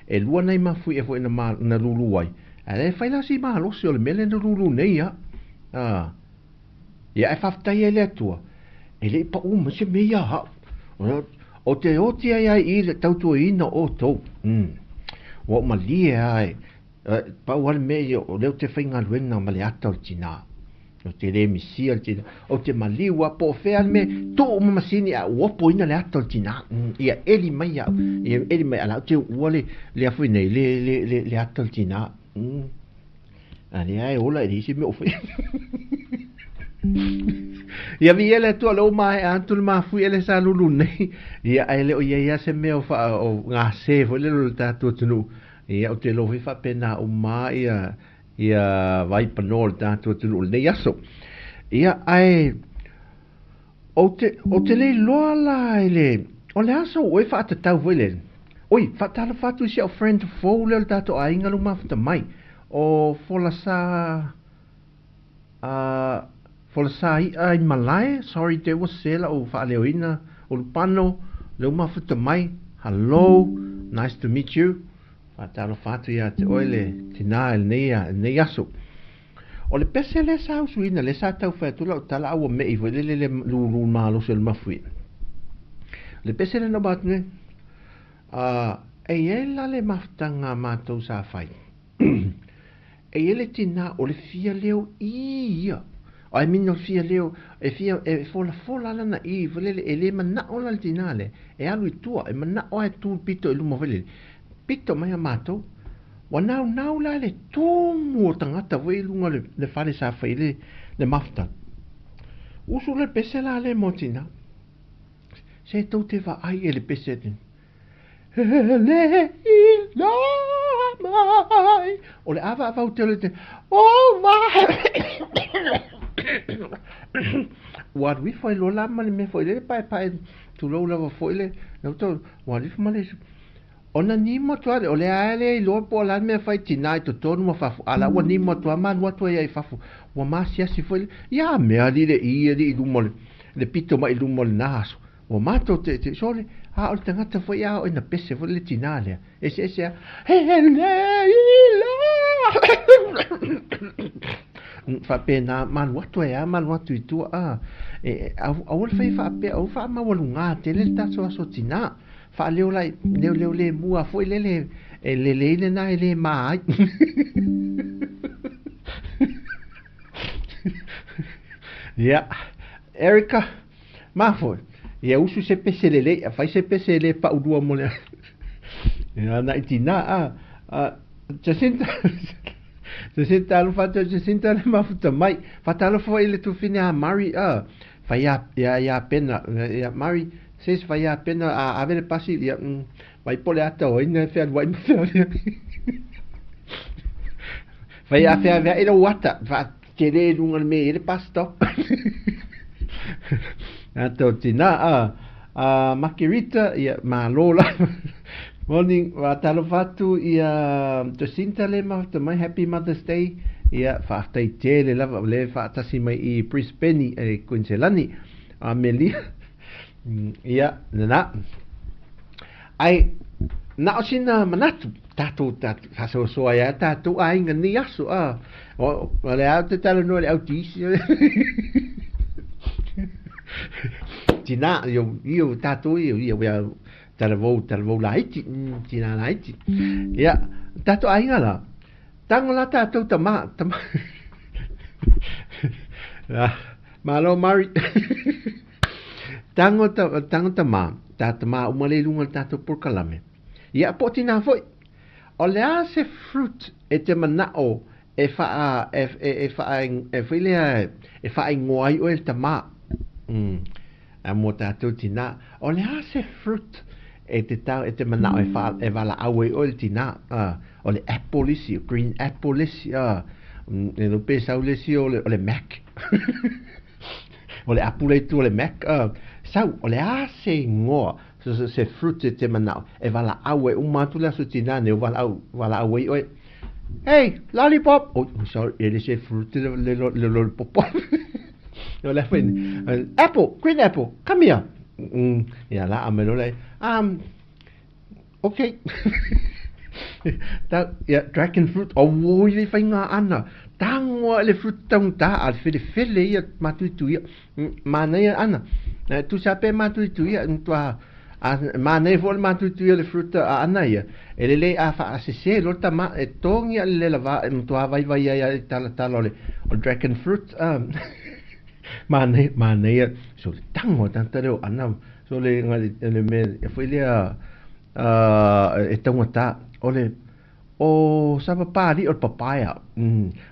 S1: e lua nai mafuie foi na, ma, na lulu ai, ae lea e fai la si malosi o le mea lea na lulu nei ia. Ah. Ia ae faafetai ai le Atua, e le i paʻū mai se mea iā au. O te oti ai ai i le tautuaina o outou. Mm. Ua ou malie lava e, pau lava le mea ia, o lea ou te faigaluega ma le ata o le tinā. Ou te le misia le tinā. Ou te maliu lava po o fea le mea, tuu ma masini ae uopoina le ata o le tinā. Mm. Ia eli mai au. Ia eli mai, a la ou te uua le, le a foi nei, le, le, le, le ata o le tinā. Mm. A lea e ola e leai se mea o fai. Ia viia le Atua lea ua maea atu le mafuie lea sa lulu nei. Ia ae le o i ai lava se mea o faa o gase foi lele o le tatou atunuu. Ia ou te iloa foi faapena uma ia ia vaipanoa o le tatou atunuu i lenei aso. Ia ae ou te ou te le iloa la i le o le a sou oe faatatau foi lele. Oi, faatalofa atu i si au friend fou lea o le tatou aiga lea ua mafuta mai. O Folasa a Folasa i'a i malae, sorry te ua sese la'u faaleoina, Ulupano, lea ua mafuta mai, hello, nice to meet you. Faatalofa atu ia te oe le tinā i lenei, lenei aso. O le pese lea sa usuina, lea sa tau fai atu lau tala a ua me'i foi lele le lulu malosi o le mafuie. Le pese lea na uma atu nei, a, e i ai la le mafutaga a matou sa fai. E i ai le tinā o le fia leo ī ia. I mean o le fia leo, e fia, e folafola lana ī foi lele, e le mana'o la le tinā lea, e alu i tua, e mana'o lava e tu le pito i luma foi lele. Pito mai a matou, ua naunau la le tumu o tagata foi i luga o le fale sa fai ai le mafutaga. Usu le pese la le mo tina. Se tou te vaai e le pese atu. Hele i la mai. O le avaavau tele te, o vai. Ua alu ifo ai loa la ma le mea foi lele paepae tulou lava foi le, ua alu ifo ma le Ona nimo atu lava lea, o lea lava e le iloa po o le a le mea e fai, tinā i totonu ma fafo, a la ua nimo atu lava ma alu atu ai i fafo, ua masiasi foi le, ia mea alii le i alii i luma o le, le pito mai i luma o lena aso, ua matou te, te, sole, a o le tagata foi a oo ina pese foi le tinā lea, eseese lava, hele i la, faapena, ma alu atu ai lava ma alu atu i tua, a, e, aua le fai faapea, aua faamaualugā tele le tatou aso tinā. Faaleo lai, leoleo le mua foi lele e lelei lena e le mā ai. Ia, Erica, mā foi. Ia usu se pese lelei, a fai se pese e le paulua mo le ia na i tina a a Jacinta Jacinta alofa atu Jacinta le mafuta mai. Faatalofa foi i le tufine a Mari a fai ia ia ia pena ia Mari says fai ia pena a ave le pasi ia mm, vai po le ata o ina fealuai ma fealuai. Fai a feaveai lou ata fa tele i luga o le mea e i ai le bus stop. Ata o tina a a Makerita ia malo la. Morning, faatalofa atu ia Jacinta le mafuta mai Happy Mother's Day. Ia faafetai tele lava o le faatasi mai i Brisbane e Queensland. Amelia. Ia, nana. Ai na o sina manatu tatou faasoasoa ai a tatou aiga nei aso a o le a te talanoa le au tiisi tina io io tatou io ia wea talavou talavou laiti tina laiti ia tatou aiga la tango la tatou tama tama malo mari tango tango tama ta tama uma le lunga le tatou polokalame Ia, po o tinā foi. O le a se fruit e te manao e whaa, e, e, e whaa, e foi lea, e whaaingoa ai oe le tamā. Mm. A mō tātou tinā. O le a se fruit e te tau, e te manao e, wha, e walaau ai oe le tinā. O le apple isi, o green apple isi, e no pe sau le isi o le, o le Mac. o le apple e tu o le Mac. Sau, o le a se ingoa se, se fruit e te manao e valaau e uma atu le aso tinā nei o valaau, valaau ai oe. Hey, lollipop! Oh, sorry, e le se fruit le, le, le, le lollipop. O le whai, apple, green apple, come here. Ia la, a me lola, okay. Ta, ia, dragon fruit, o oi le whai ngā ana. Tangoa le fruit taungata, a le whele ia matuituia. Manaia ana. Tusa pe matuituia, tua, a manaia foi le matuituia le fruit a ana ia. E lelei a whaasese lo tama, e tongi a le lela va, e matua vaivai ai a tala tala o le, o dragon fruit. Manaia, manaia, so le tango tata leo ana, so le, le mea, e foi lea, e taugata, o le, o sa papali o le papaya.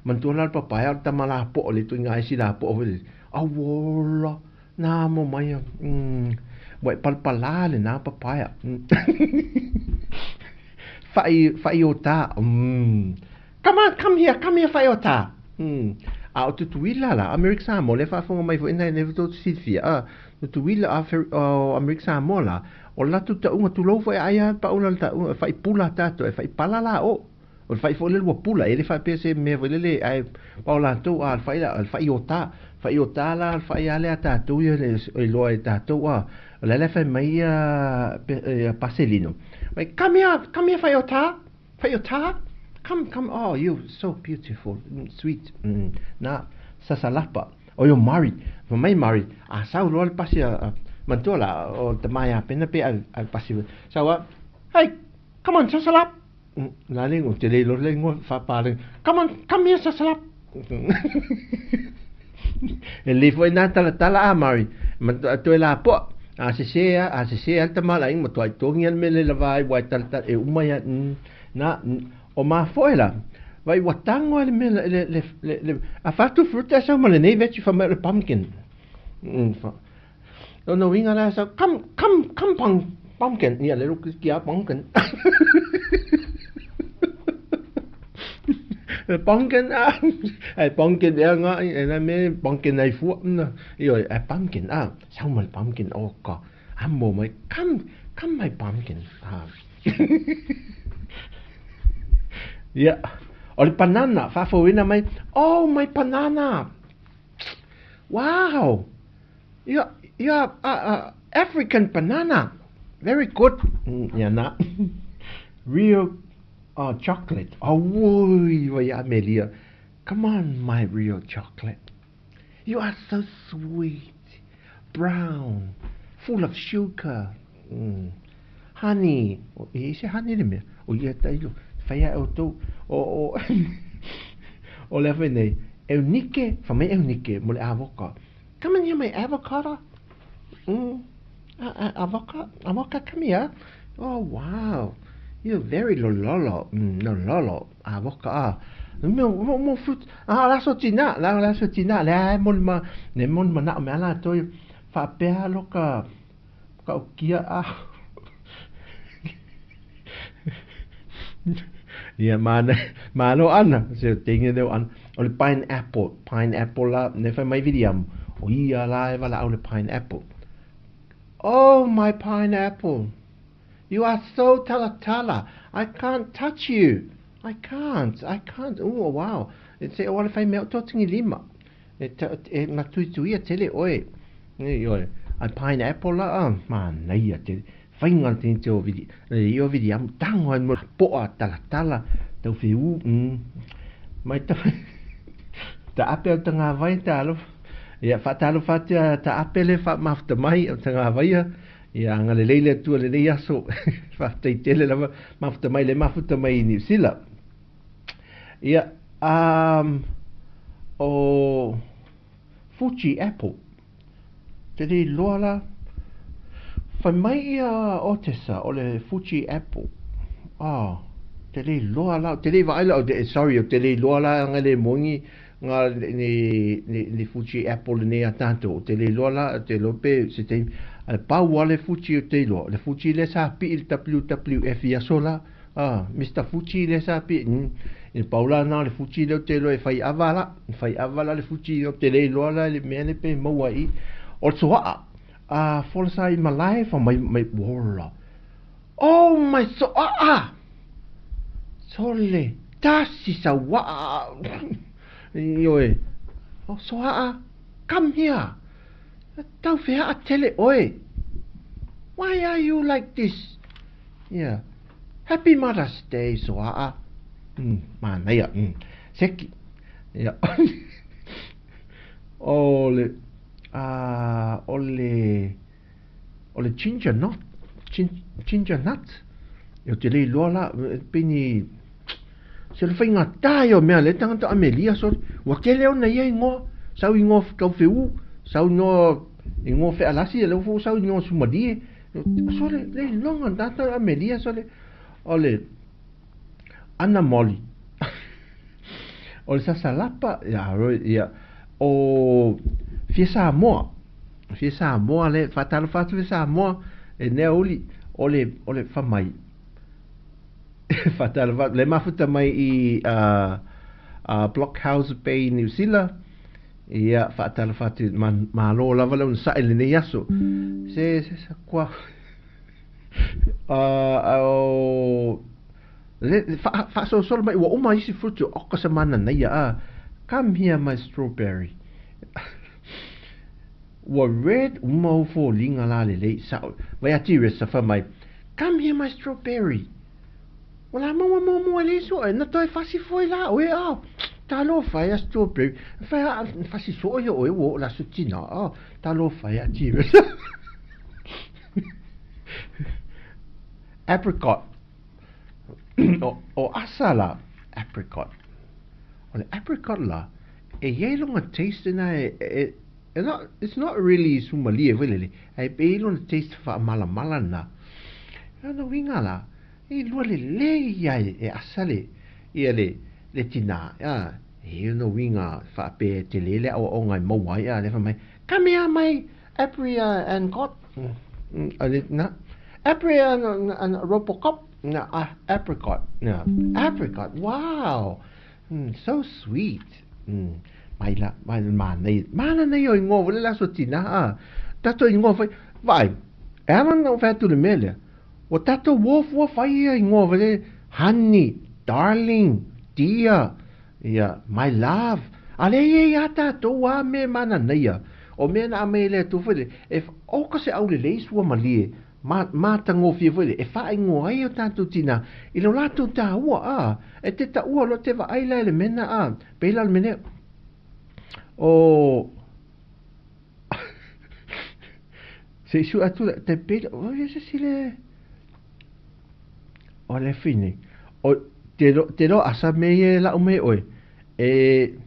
S1: Manatua la le papaya o le tama lapoa le ituaiga isi lapoa foi lele. Auola, na mo mai a, ua e palapala lena papaya. Whai, whai o tā. Come on, come here, come here, whai o tā. A o Tutuila la, Amerika Samoa, le faafofoga mai foi nai nei tou silafia, a, Tutuila, a, o Amerika Samoa la, o le latou tauga tulou foi ai a paula le tauga, e faipula tatou, e faipala la o. O le fai foi lele ua pula, e le faapea se mea foi lele, ae pau latou, a, le fai la, le fai o tā, fai o tā la, le fai a lea tatou ia, le iloa e tatou, a, o le ala e fai mai ia, ia Paselino, mai, come here, come here, fai o tā, fai o tā, come, come, oh, you so beautiful, sweet, na, sasalapa, o yo Mari, fai mai Mari, a sau loa le pasi a, manatua la, o le tama ia Pena pe a, a pasi, sau a, hey, come on, sasalap, la le ingoa, te le iloa le ingoa faapalagi, come on, come here, sasalap. E lelei foi nā talatala a Mari, ma toe lapoa, a sese a, a sese a le tama la inga, matuai togi a le mea le lava ai, ua e talatala, e uma ia, na, o mafoe la, vai ua tago ai le mea le, le, le, le, a fatu fruit e sau ma lenei veggie fa mai o le pumpkin. Lona uiga la sau, come, come, come pung, pumpkin, ia le luki ki a pumpkin. Le pumpkin a, ai pumpkin ea ngā, e na me pumpkin ai fua, na, io, ai pumpkin a, sau ma le pumpkin, o ka, amo mai, come, come my pumpkin, a. Ia, o le banana, faafouina mai, oh my banana, wow, ia, ia, African banana, very good, ia na, real chocolate, auoi, vai Amelia, come on my real chocolate, you are so sweet, brown, full of sugar, honey, o, e i se honey le mea, o ia tailo, whai a outou, o, o, o le awhai nei, Eunike, wha mai Eunike, mo le avoka, come in here my avocado, Avoka, avoka, come here. Oh, wow. You're very lololo, lololo. Avoka, ah. Mea, mo, mo fruit. Ah, la so tina, la, la so tina. Le ai moni ma, le moni mana o mea la toi. Faapea loka, ka ukia, ah. Ia, mana, malo ana, se tenge leo ana. O le pineapple, pineapple la, ne fai mai viliamu. O ia la e wala au le pineapple. Oh, my pineapple. You are so talatala. I can't touch you. I can't. I can't. Oh, wow. E te o le fai mea o tō tingi lima. E, ta, e matuituia tele oe. E, oe. A pineapple la, ah, manaia tele. Faiga le tini te o vili, e, o vili amu tango ai mo poa talatala, tau whiu, Mai ta, ta ape au tanga vai ta alofa. Ia, whaatalofa atu a ta apele, whaamafuta mai au tanga vaia. Ia, anga le leile atua le lei aso. Whaatai tele lava, mafuta mai le mafuta mai i New Zealand. Ia, o Fuji Apple. Te rei loa la. Whai mai ia Otesa o le Fuji Apple. Ah, te rei loa la. Te rei vaai la, sorry, o te rei loa la anga le mongi nga ni, ni, ni Fuji Apple ni a tātou. O te rei loa la, te lope, se te, a pau a le Fuji o te loa. Le Fuji le sa pi i le WWF i aso la. Ah, Mister Fuji le sa pi, I pau la na le Fuji leo te loa e whai awa la. Whai awa la le Fuji o te rei loa la le mea le pe maua i. O le soaa, a fola sa i malae fa mai, mai, wola. Oh my soaa! Sole, tasi sa waa. Ioe, oh soaa, come here. Tau whea a tele oe. Why are you like this? Yeah. Happy Mother's Day, soaa. Manaia, Seki. Yeah. O le, o le, o le ginger nut, ginger nut. E o te lei loa la, peni, se le whainga tai o mea le tangata Amelia, sorry. Ua tele ona ia ingoa, sau ingoa tau whiu, sau ingoa, ingoa whealasi, e leo fo sau ingoa sumalie. Sorry, le longa tata Amelia, sorry. O le, ana moli. O le sasalapa, ia, ia, o fia Samoa. Fia Samoa le, whatalofa atu fia Samoa, e nea uli, o le, o le whamai. Whatalofa, le mafuta mai i Blockhouse Bay, New Zealand. Ia, whatalofa atu, ma, malo lava le una sae le nei aso. Se, se, se, kua, o, le, wha, whaasosolo mai, ua uma isi fruit, o ka sa mana nei a, come here my strawberry. Ua red uma o fo linga la le lei sa, vai ati re sa fa mai, come here my strawberry. O la maua mua mua le so, e na toi fasi foi la, oe a, talofa e a strawberry. Fai a, fasi so ia oe o la sutina, a, talofa e a ti re sa. Apricot. O, o asa la, apricot. O le apricot la, e iai longa taste na e, e, e not, it's not really sumalie foi lele, e pe i lona taste wha malamala na. E ona winga la, e lua le le ia e, e asa le, ia le, le tina, a, e ona winga wha pe te lele au o ngai maua ia, le wha mai, come here my apri and got, a le, na, apri and, and robocop, na, apricot, na, apricot, wow, so sweet. Mai la, mai mana nei, mana nei o ingoa wale la so tina, a, tato ingoa whai, vai, e ana na o whai atu le mea lea, o tato wofua whai ia ingoa wale, honey, darling, dear, ia, my love, a le ia ia tato a me mana nei a, o mea na a me le atu whai le, e o ka se au le lei sua malie, ma, matagofie foi le, e faaigoa ai o tatou tina i lo latou taua, a, e te taua lo te vaai la e le mena, a, pei la le mea o, se i sue atu la, te pei la, o ia se si le, o le fini, o, te lo, te lo asa me ia e lau me oe, e,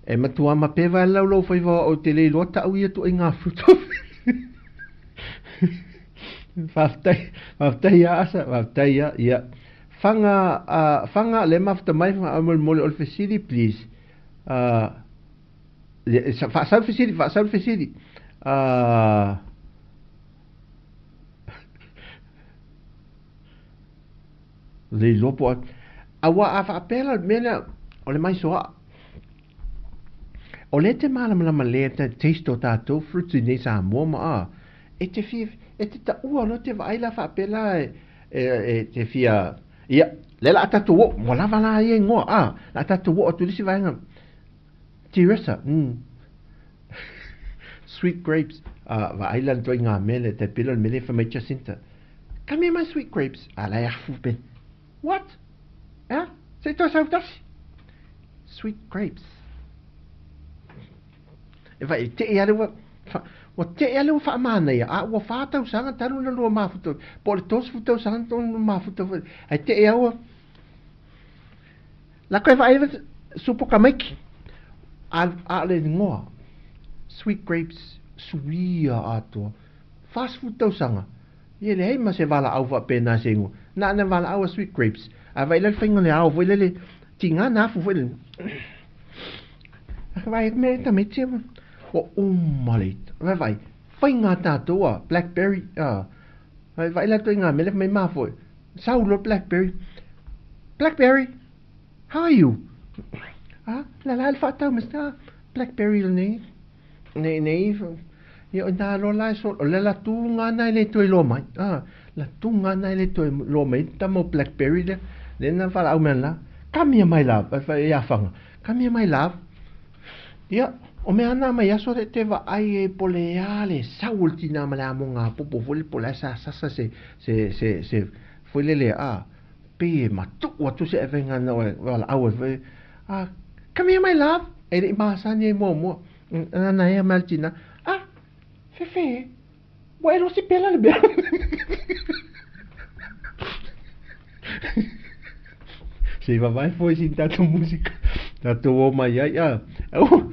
S1: e matua ma pe vai lau lau faiva o te le iloa tau ia tu ai ngā fruto. Faafetai, faafetai ia Asa, faafetai ia, ia. Faga, uh, faga le mafuta mai faamolemole o le fesili please. Uh, faasau le fesili, faasau le fesili. Uh, le iloa po o aua a faapea la le mea lea o le maisoaa o lea e te malamalama lelei ai taste o tatou fruits i nei Samoa ma a e te fia e te taua loa te vaai la faapea la e, e, e te fia ia lea la a tatou oo ua lava la ia igoa a la a tatou oo atu i le isi vaega Teresa mm sweet grapes a vaai la le ituaiga mea lea tai pei la o le mea lea e fai mai Jacinta Come here my sweet grapes. A la e afu pe. What? Eh? Se i toe sau tasi. Sweet grapes. E vai, te i ale ua, ua te i ale ua whaamānaia, a ua whā tausaga talu na lua mafuta, po o le 30 tausaga tonu mafuta, ai te i aua, la koe vaai supo ka maiki, a, a le ngoa, sweet grapes, suia atoa, 40 tausaga, Ia leai ma se valaau faapena se igoa. Na ona valaau a Sweet Grapes. A vaai la le faiga o le ao foi lele, tiga na afu foi lele. Vai me tamaiti ua uma le ita. Vai vai, faiga a tatou a Blackberry a. Vai vai la ituaiga mea lea fai mai mafoe. Sau loa Blackberry. Blackberry, how are you? A, la la le faatau mai, ah, Blackberry lenei. Nei, nei, ia o nā loa la e solo, o le la tū ngā nai le toe loa mai. Ah, la tū ngā nai le toe loa mai, tama o Blackberry lea, lea na whalaau mea la, come here my love, ia whanga, come here my love. Ia, o mea ana mai aso le te vaai e po le a le sau o le tinā ma le amoga popo foi le po le a sa sasa se, se, se, se, foi lele a, pei e matuʻu atu se avega na o walaau e foi, ah, come here my love, e le i masani ai muamua. Nana ea mai le tina, ah, fefe, ua e losi pela le mea. Se i vavae foi sin tatou musika, tatou o mai ai, ah, oh,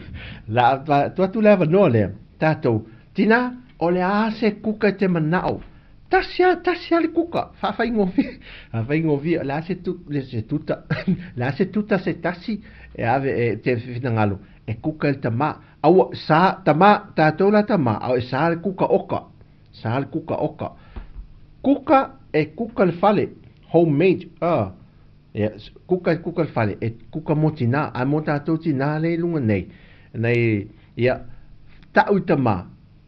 S1: la, atu atu le avanoa lea, tatou, tina, o le a se kuka e te manao, tasi a, tasi a le kuka, faafaigofie, faafaigofie, o le a se tu, le se tuta, le a se tuta se tasi, e ave e te finagalo, E kuka e le tama, aua, sa, tama, tatou la tama, ao e sa le kuka oka, sa le kuka oka. Kuka e kuka le fale, homemade, ah, ia, kuka e kuka le fale, e kuka mo tinā, a mo tatou tinā le i lunga nei, nei, ia, ta'u i tama,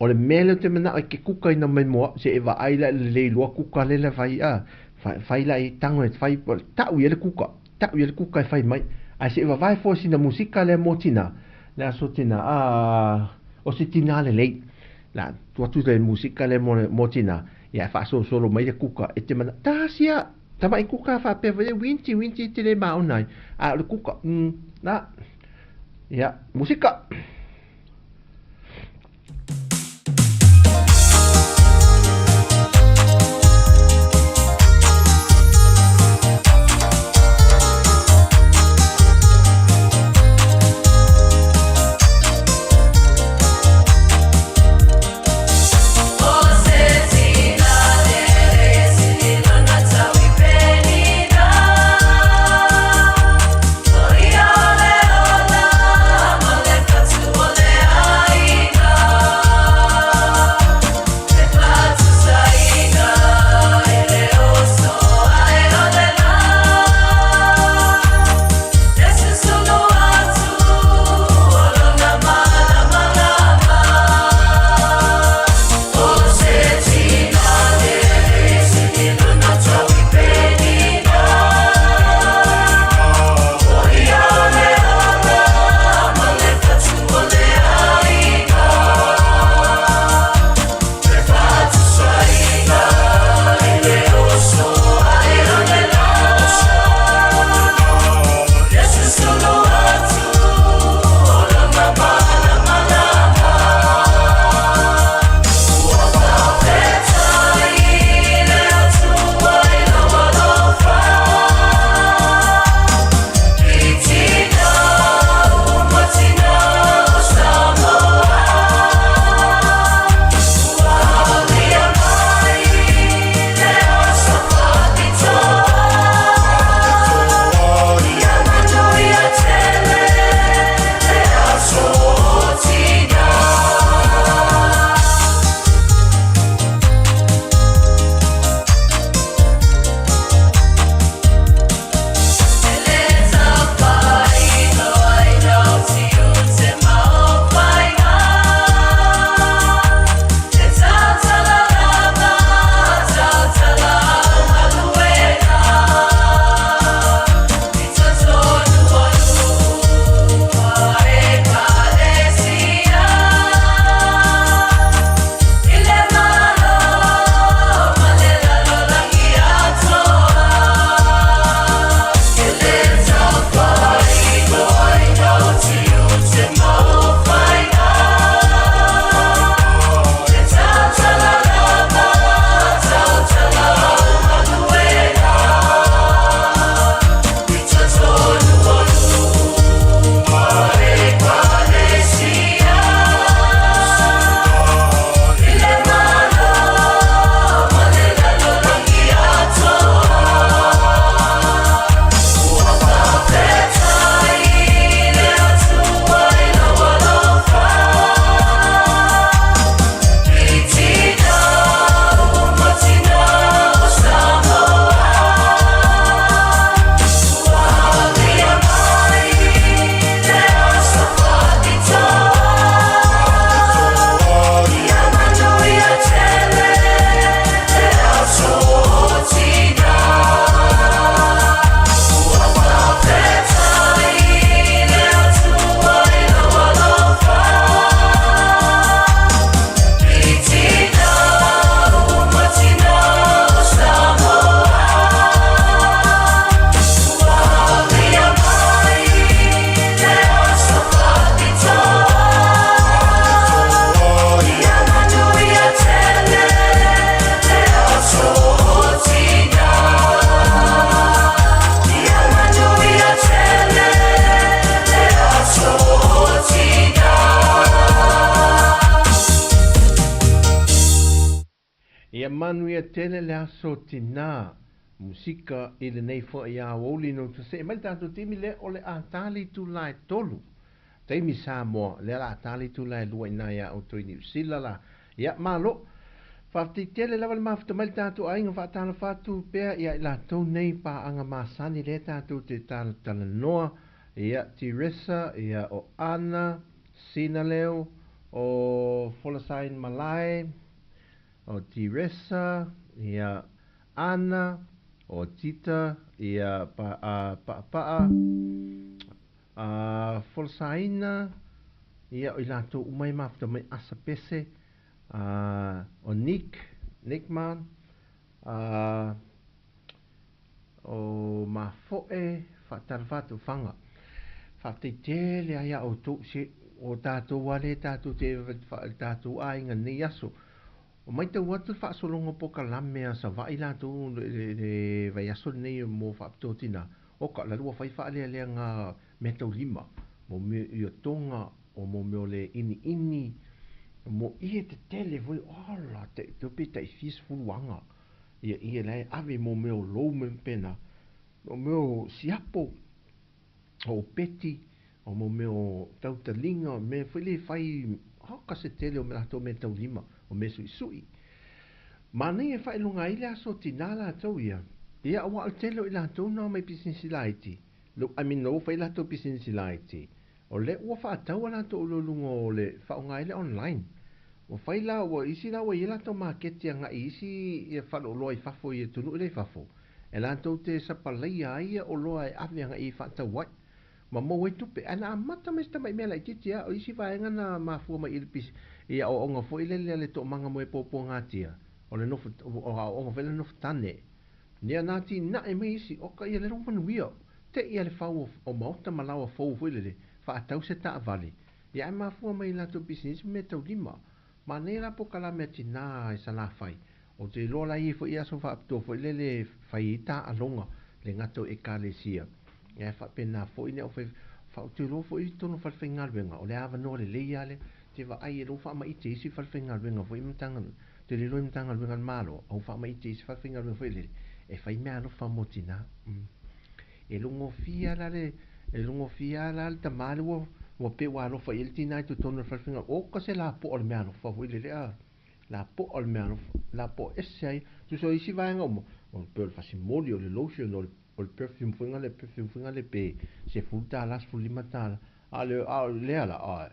S1: o le mea lea ou te mana'o e ke kuka ina mai moa, se e vaai la i le lei loa kuka le le fai, ah, fai, fai la i tango e fai, ta'u ia le kuka. Ta'u ia le kuka e fai mai, ae se'i vavae foe sina musika lea mo tina, le aso tina, a, o se tina lelei. La, tu atu le musika lea mo, mo tina, ia e faasolosolo mai le kuka e te mana, tasi a, tama'i kuka faapea foi, winti, winti te le maona ai, a o le kuka, mm, la, ia, musika. Ia manuia tele le aso tinā musika i lenei foi aoauli no see mai le tatou taimi lea o le a ta le itula e 3 taimi Samoa, lea la a ta le itula e 2 ina ia outou i Niu Sila la. Ia malo. Faafetai tele lava le mafuta mai le tatou aiga faatalofa atu pea ia i latou nei paaga masani lea tatou te talatalanoa. Ia Teresa, ia o Ana, Sinaleo, o Folasain Malae, o Teresa, ia Ana, o Tita, ia pa, a, Paapaa, a, Folasaina, ia o i latou uma e mafuta mai asa pese, a, o Nick, Nickman, a, o Mafoe, faatalofa atu Faga. Faafetai tele ai a outou se o tatou ale tatou te tatou aiga nei aso. O maitau atu le faasologa o polokalame a Savaii latou le vaiaso lenei mo faapitoa tinā. O ka la ua fai faalealeaga meataulima mo mea ia tonga o mo mea o le iniini mo ie tetele foi ala te te pe tai fia sefulu aga ia ia la e ave mo mea o lou me pena o mea o siapo o peti o mo mea o tautaliga o mea foi le fai ka se tele o latou meataulima o mea suisui. Manaia e faailoga ai le aso tinā latou ia. Ia aua o le tele o i latou na mai pisinisi laiti. I mean, ua fai latou pisinisi laiti. O lea ua faatau a latou uluuluga o le faaaoga ai le online. Ua fai la, ua isi la ua i ai latou maketi agai isi ia faleoloa i fafo i atunuu lea i fafo. E latou te sapalaia ai ia oloa e ave agai i faatau ai. Ma maua ai tupe. Ae na amata mai se tamai mea laitiiti lava. O isi vaega na mafua mai i le pisi, i aoaoga foi lele a le toomaga mo e puapuagatia. O le nofo, o aoaoga foi lele nofo tane. Ia na atinae mai isi, o ka ia lele ua manuia. Te i a le fau o maota ma laoa fou foi lele, faatau se taavale. Ia ae mafua mai i latou pisinisi ma meataulima. Manaia la polokalame a tinā i Salafai. Ou te iloa la e i ai foi aso faapitoa foi lele e fai ai taaloga le gata o ekalesia. Ia e faapena foi le aufai ou te iloa foi i totonu o falefaigaluega, o le avanoa lelei lava lea. Te vaai e lou faamaite i isi falefaigaluega foi Matagaluega, ou te le iloa i Matagaluega a le Malo, a ua faamaite i isi falefaigaluega foi lele, e fai meaalofa mo tinā. E logofia la le e logofia la le tamā lea ua ua pei ua alofa i ai le tinā i totonu o le falefaigaluega. O ka se lapoa o le meaalofa foi lele a. Lapoa o le meaalofa, lapoa ese ai. Tusa o isi vaega uma, o pei o le fasimoli, o le lotion, o le o le perfume foi ngale, perfume foi ngale pe $10, $15. A o le a o lea la, a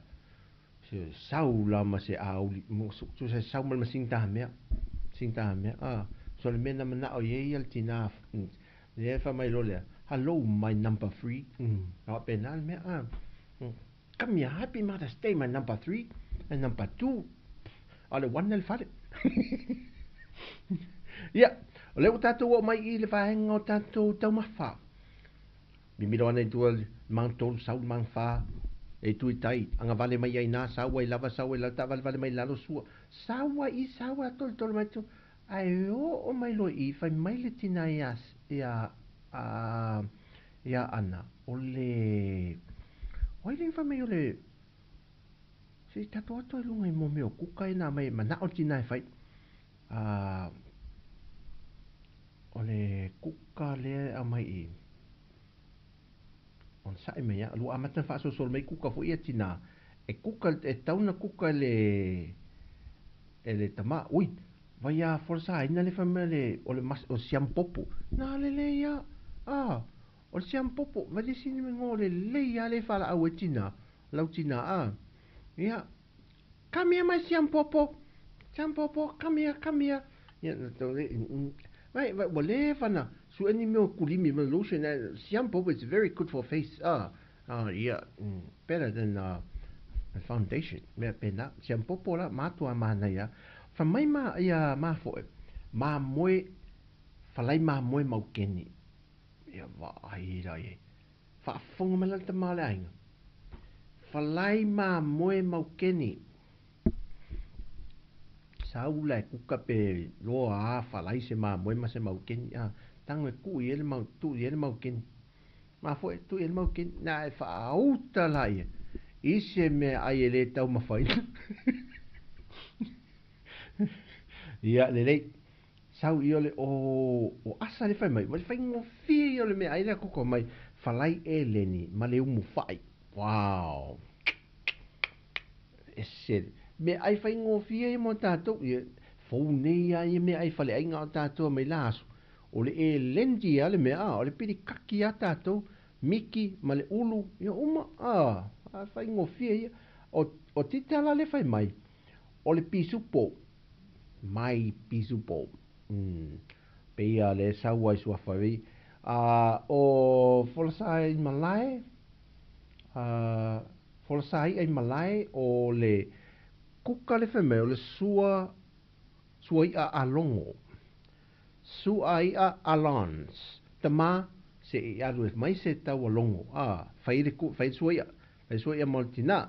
S1: se sau la ma se auli, tusa se sau ma le masini tamea, masini tamea, a. So le mea na manao i ai le tinā, lea fai mai loa lea, hello my number 3. A faapena le mea, a. Come here, happy Mother's Day my number 3 and number 2. A o le 1 e le fale. Ia, o lea ua tatou oo mai i le vaega o tatou taumafa. Mimilo ana i tua le mang tolu, sau le mang fa, e tu i tai, agavale mai ai nā, sau ai lava, sau ai lava, taavalevale mai lalo sua, sau ai i, sau ai tolotolo mai tu, ae oo mai loa i i, fai mai le tina ia, ia, a, ia Ana, o le, o ai lea na fai mai o le, se i tatou atu ai luga i mea o kuka e nā mai e manao le tina e fai. A, o le kuka lea e aumai i, onosai mai lava, ua amata ona faasolosolo mai kuka foi ia tinā, e kuka, e tatau ona kuka e le, e le tamā, ui, vai a folasaina le fai mai o le, o le mas, o le siamupopo, na lelei lava, a, o le siamupopo, vai le isi igoa o lelei lava lea e faalaau ai tinā, lau tinā, a, ia, Come here my siampopo, siampopo, come here, come here. Ia, vai, vai, ua leva na sue ni mea o kulimi ma lotion, siampopo is very good for face, ah, ah, ia, better than foundation, mea pēnā, siampopo la, matua manaia. Fai mai ma, ia mafoe, mamoe, falai mamoe maukeni. Ia vaai la i ai. Faafofoga mai la le tama o le aiga. Falai mamoe maukeni. Sau la e kuka pe loa a falai se mamoe ma se maukeni a tago e tuu i ai le mau tuu i ai le maukeni. Mafoe tuu i ai le maukeni na e faauta laia i se meaai e le taumafaina. Ia, lelei. Sau ia o le, o asa le fai mai, ma le faigofie ia o le meaai lea koko mai, falai eleni ma le umu fai. Wow! Ese meaai faigofie ia mo tatou. Ia, fou nei lava ia meaai faleaiga o tatou mai la aso. O le eleni lava le mea, o le pilikaki lava tatou, miki ma le ulu, ia uma, a faigofie ia. O Tita la le fai mai, o le pisupo, mai pisupo. Pei a le sau ai suafa ai. O folasa i malae, folasa i'a i malae, o le kuka le fai mai, o le sua, sua i'a a logo. Sua i'a a lons. Tama, se i alu e mai se tau a logo. Fai le ku, fai sua i'a. Fai sua i'a mo le tina.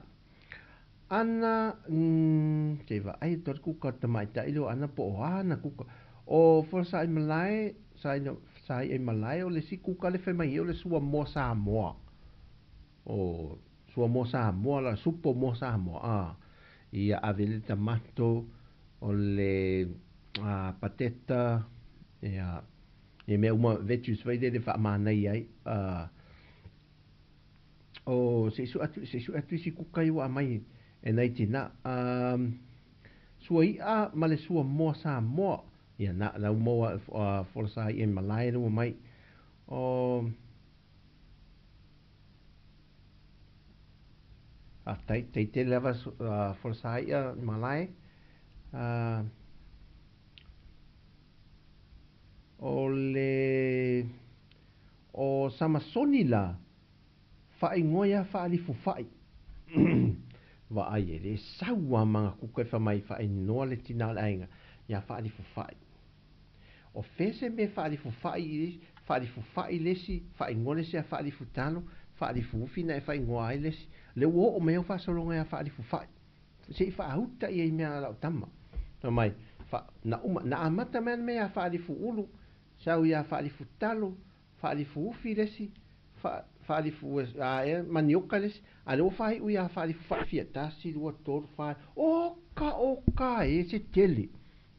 S1: Ana, te va ai to kuka tamaitai leo ana po o ana kuka. O folasa i malae, sa i malae o le si kuka le fai mai o le sua moa Samoa. O sua moa Samoa la, supo moa Samoa. Ia ave le tamato, o le pateta, ia, ia mea uma veggies vai le whaamanai ai. O se isu atu, se isu atu isi kuka i wa mai e nei tina. Sua i'a ma le sua moa Samoa. Ia na lau moa, folasa i e malae le mai. O tai, tai te lava folasa i a malae. O le o Samasoni la whaingoa ia whaalifu whai. Wa ai e le saua manga kuka e whamai whainoa le tina o le ainga ia whaalifu whai. O fese me whaalifu whai, whaalifu whai lesi, whaingoa lesi a whaalifu talo, whaalifu ufi na e whaingoa ai lesi. Le ua o mea whaasologa ia whaalifu whai. Se i whaahuta ia i mea lau tama. No mai, na uma, na amata mea mea whaalifu ulu, sau ia whaalifu talo, whaalifu ufi lesi, whaalifu, e, manioka lesi, a le o whai ui a whaalifu whaafia, tasi, lua, tolu, whai, o ka, o ka, e se tele,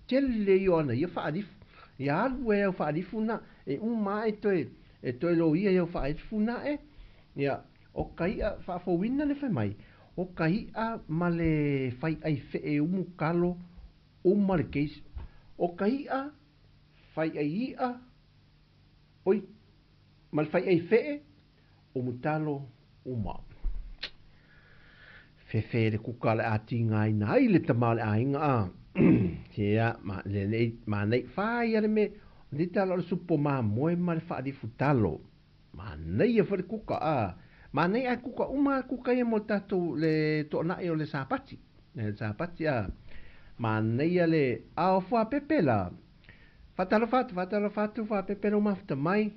S1: tele i ona, ia whaalifu, ia alu e au whaalifu na, e uma e toe, e toe lo ia au whaalifu na e, ia, o ka ia whaafowina le whai mai, o ka ia ma le whai ai whe e umu kalo, uma le keisi, o ka ia, whai ai ia, oi, ma le whai ai whe o mutalo uma. Fefe le kuka le ati ngai na ai le tama le ainga a. Ia, ma le nei, ma nei whai ale me, ni talo le supo ma moe ma le whaalifu talo. Ma nei e whare kuka a. Ma nei ai kuka uma kuka ia mo tātou le to'onai o le sapati. Le sapati a. Ma nei ale a o fua pepe la. Whatalo whatu, whatalo whatu, fua pepe no mafta mai.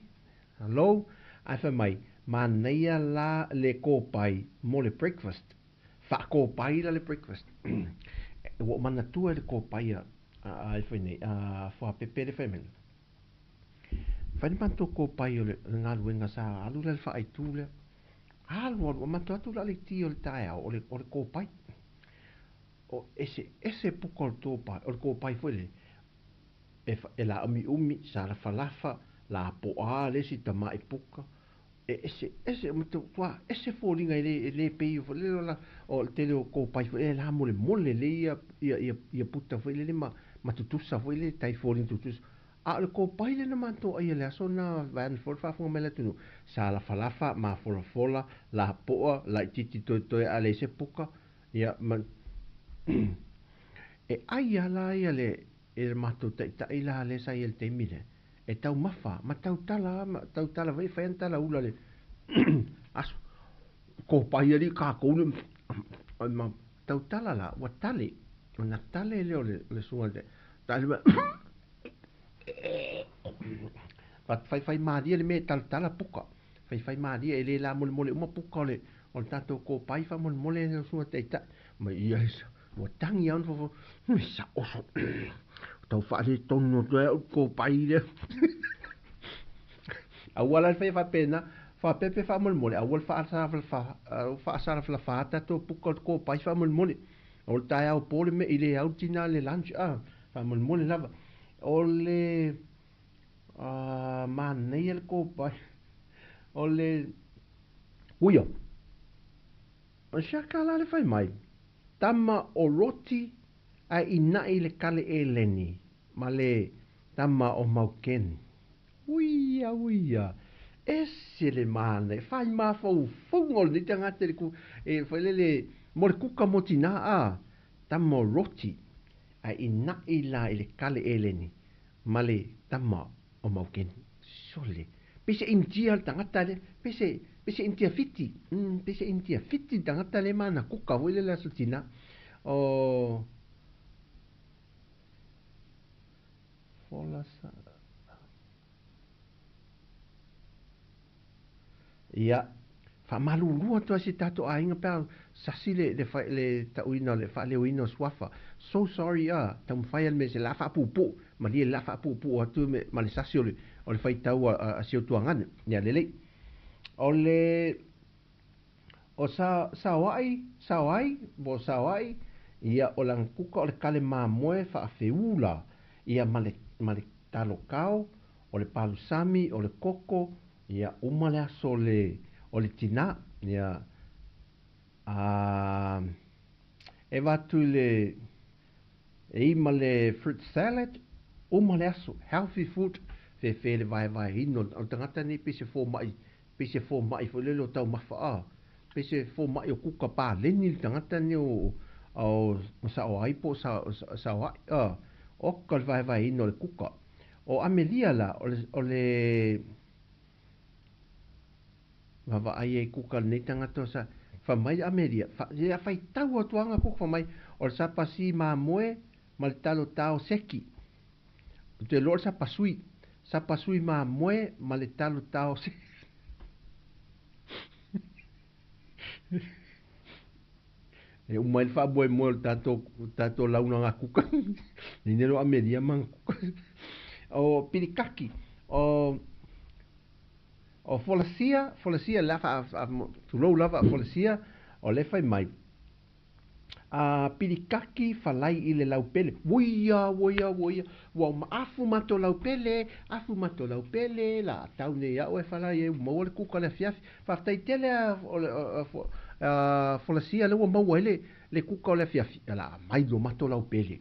S1: Hello, ai whai mai. Ma nei la le kōpai mo le breakfast. Wha kōpai la le breakfast. Ua mana tua le kōpai a ai whai nei, a fua pepe le whai mena. Whai ni manto kōpai o le ngā luenga sa alu la le whaai tū lea. Alu alu, manto atu la le ti o le taeao o le kōpai. O ese, ese puka o le tōpai, o le kōpai fo le. E la umi umi, sa la falafa, la poa le si tamai puka. E ese, ese, tua, ese fōlinga e le pei o le la, o le tele o kōpai fo, e la mole mole le ia, ia, ia, ia puta fo le ma, ma tutusa fo le tai fōlinga tutusa. A o le kōpai le na manto ai le aso na van fo faafofoga mai le atunuu. Sa lafalafa, mafolafola, lapoa, laititi toetoe a le se puka. Ia, ma, e ai ala ia le, e le matou taitai la le sa ia le taimi lea. E tau mafa, ma tau tala, ma tau tala vai whai tala ula le aso. Kōpai ali kākou le, ma tau tala la, ua tale. O na tale le o le sunga le, tale ma, whai whai māria le me tala tala puka. Whai whai māria e le la mole mole uma puka o le, o le tātou kōpai wha mole mole le sunga taitai. Ma ia esa, ua tangi au fofo, sa oso. Tau whaale tonu toe au kōpai le. Aua la whai whapena, whapepe wha mole mole, aua whaasara wha tātou puka o kōpai wha mole mole. O le tae au pōle me i le au tina le lunch, Faamolemole lava. O le manaia le kopai. O le uia. O siaka la le fai mai. Tama o Roti ae ina'i le kale eleni ma le tama o Maukeni. Uia, uia, ese le manaia, fai mafaufauga o lenei tagata i le ku, e fai lele, mo le kuka mo tinā a, tama o Roti, ae ina'i la i le kale eleni ma le tama o Maukeni. Sole, pei se Initia le tagata lea, pei se, pei se Initia Fiti, mm, pei se Initia Fiti le tagata lea ma ana kuka foi lele aso tinā. O, folasa, Ia, faamalulu atu ai si tatou aiga pe a sasi le, le, le tauina, le faaleoina o suafa. So sorry a, taumafai a le mea se la faapuupuu, malie le la faapuupuu atu me, ma le sasi o le, o le faitau a, a, a si ou tuagane. Ia, lelei. O le, o sa, saoai, saoai, po o saoai, ia, o lana kuka o le kale mamoe faafeula, ia, ma le, ma le talo kao, o le palusami, o le koko, ia uma le aso o le, o le tinā, ia, a, e avatu i le, e i ma le fruit salad, uma le aso, healthy food, fefe le vaevaeina o le tagata nei pei se fomai, pei se fomai foi lele o taumafa a, pei se fomai o kuka paleni le tagata nei o, o saoai po o saoai a, oka le vaevaeina o le kuka. O Amelia la, o le, o le vaavaai ai kuka lenei tagata o sa, fai mai Amelia, fa, ia faitau atu lava kuka fai mai, o le sapasi mamoe ma le talo tao seki. Ou te iloa o le sapasui, sapasui mamoe ma le talo tao seki. E uma ai le faamoemoe o le tatou, tatou launaga kuka. Nei nei lo Amelia ma kuka. O Pilikaki, o o Folasia, Folasia la fa, fa tulou lava Folasia, o le fai mai. A Pilikaki falai i le laupele. Uia, uia, uia, ua ma afu matou laupele, afu matou laupele, la tau nei au e falai e maua le kuka le afiafi. Faafetai tele a o le a Folasia lea ua maua ai le le kuka o le afiafi, o le a mai lo matou laupele.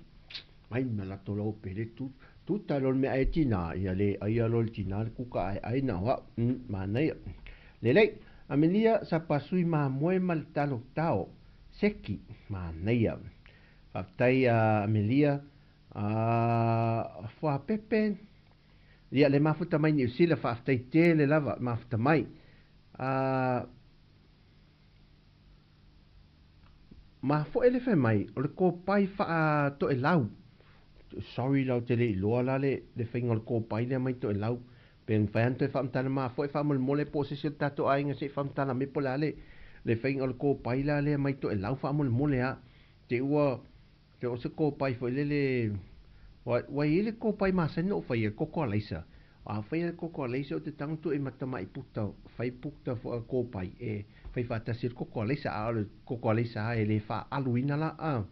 S1: Mai ma latou laupele tu tuta loa le meaai a tinā, ia le aia loa le tinā le kuka ae ai na o au. Mm, manaia. Lelei, Amelia sa pasui mamoe ma le talo tao. Seki, manaia. Faafetai a Amelia, a Fuapepe, ia le mafuta mai Niu Sila, faafetai tele lava mafuta mai. A mafoe le fai mai, o le kopai faatoelau. Sorry la ou te le iloa la le, le faiga o le kopai lea mai Toelau. Pe mafai lava ona toe faamatala mafoe faamolemole po o se isi o le tatou aiga se i faamatala mai po o le a le, le faiga o le kopai la lea mai Toelau faamolemole lava. Te i ua, te o se kopai foi lele, ua, ua i ai le kopai masani na ou faia, le koko alaisa. A faia le koko alaisa ou te tago atu i ma tamai puta, fai puta kopai e fai faatasi ai le koko alaisa, a o le koko alaisa lava e le faaaluina la a.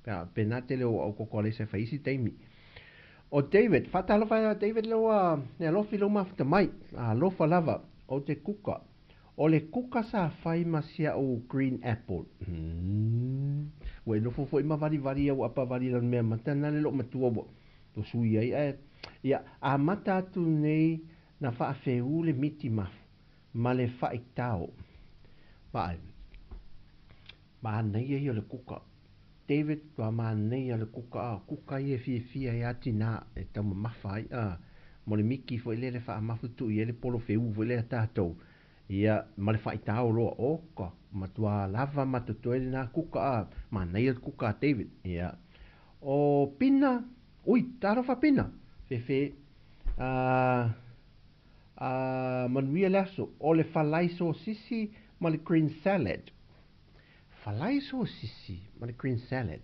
S1: Pe a pena tele o au koko alaisa e fai isi taimi. O David, faatalofa ia David lea ua e alofi lou mafuta mai. Alofa lava, ou te kuka. O le kuka sa fai ma si a'u green apple. Umm. Ua e nofo foi ma valivali au apa vali lana mea mata na le loo matua ua sui ai ae ia amata atu nei na faafeu le miti mafu ma le faitao. Vaai. Manaia ia o le kuka. David, ua manaia le kuka a kuka ia e fiafia ai a tinā e taumamafa ai a mo le miki foi lea le faamafu tuu i ai le polo feu foi lea tatou ia ma le faitao loa oka matua lava ma totoe lena kuka a manaia le kuka a David ia o Pina ui talofa Pina fefe a a manuia le aso o le falai sosisi ma le green salad Falai sosisi ma le green salad.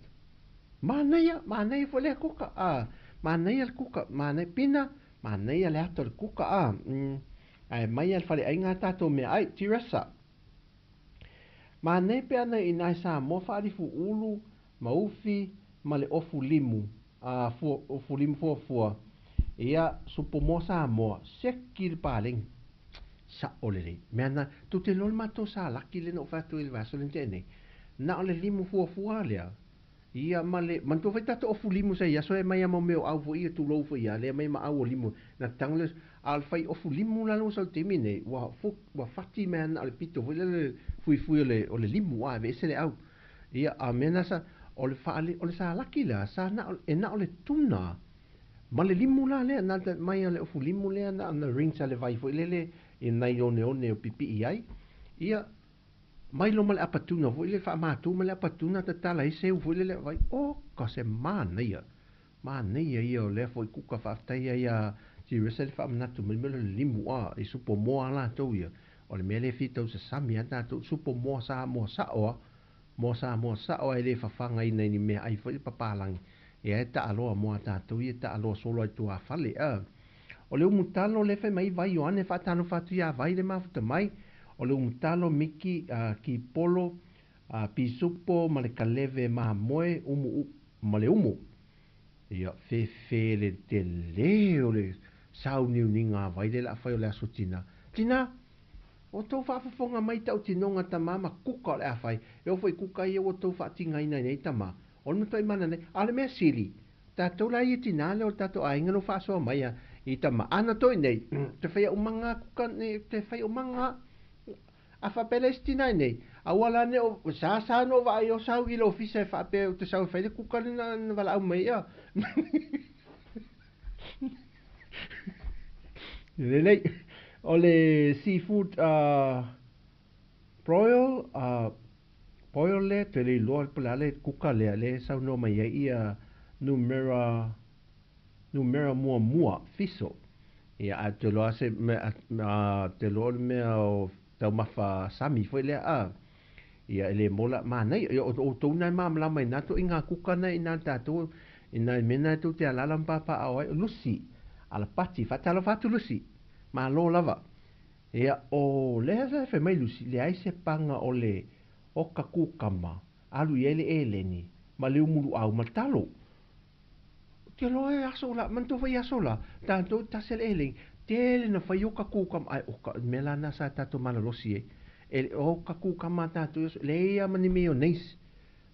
S1: Manaia, manaia foi lea kuka, a. Manaia le kuka, manaia, Pina, manaia le ata o le kuka, a. Mm. Ae mai a le faleaiga a tatou meaai, Teresa. Manaia pe ana i nai Samoa faalifu ulu ma ufi ma le ofu limu. fua, ofu limu fuafua, ia, supo moa Samoa, seki le paleni. Sa'o lelei. Mea na, tou te iloa le matou salaki lea na ou fai atu ai i le vaiaso lea na tea nei, na o le limu fuafua lea, ia ma le, manatua foi tatou ofu limu sa i aso e aumai lava ma mea o au foi ia, tulou foi ia, lea aumai ma au o limu, na tago lea, a o le fai ofu limu la lea ua sau i le taimi lenei, ua ua fati mai lava na o le pito foi lea le fuifui o le, o le limu, a aveese le au. Ia, a o mea na sa, o le faale, o le salaki la, sa na o, e na o le tuna ma le limu la lea, na mai o le ofu limu lea na ona rinse a le vai foi lele i nai oneone o pipii ai, ia, mai loa ma le apatuna foi lele, faamatu ma le apatuna tatala ai seu foi lele vai, oka se manaia, manaia ia o lea foi kuka faafetai ai ia Teresa le faamanatu mai mea o le limu a i supo moa a latou ia, o le mea lea e fia tausasami a tatou, supo moa Samoa sao a, Moa Samoa sao ae le fafagaina i ni meaai foi le papalagi, ia e taaloa mo a tatou ia taaloa solo ai tuafale a. O le umu talo le fai mai Vai Ioane faatalofa atu ia Vai le mafuta mai, o le umu talo Miki a Kipolo a Pisupo ma le Kaleve mamoe umu u ma le umu. Ia fefe le tele o le sauniuniga a Vai le la fai o le aso tina. Tina! Ua tou faafofoga mai tautinoga tama ma kuka o le a fai, e oo foi kuka ia ua tou faatigaina ai nei tama, o le matuai mana nei. A o le mea sili, tatou la ia tina lea o le tatou aiga lou faasoa mai a i tama, ana toi nei, te whai au manga kuka nei, te whai au manga, a faapea le isi tina nei, aua la ne o, sa sa no vaai o sau i le ofisa e faapea o te sau e fai le kuka le na, na valaau mai ia. Lelei. O le seafood broil, boil lea, te le iloa po o le a le kuka lea, lea e saunoa mai ai ia numera, numera muamua, fiso. Ia, ae ou te iloa se mea, ou te iloa o le mea o taumafa sami foi lea, a. Ia, e le mola, manaia. Ia, o outou na e malamalama i na ituaiga kuka na i na tatou, i nai mea na e tou te alaala ma papaaao ai, o Lucy, Alapati, faatalofa atu Lucy, malo lava. Ia, o lea sa fai mai Lucy, leai se paga o le oka kukama, alu i ai le eleni, ma le umuluau ma le talo. Ou te iloa e aso la, manatua foi aso la, tatou tasi le eleni, tele na fai oka kukama, ai oka, mea la na sa tatou malolosi ai. E oka kukama tatou, leai lava ma ni mayonnaise.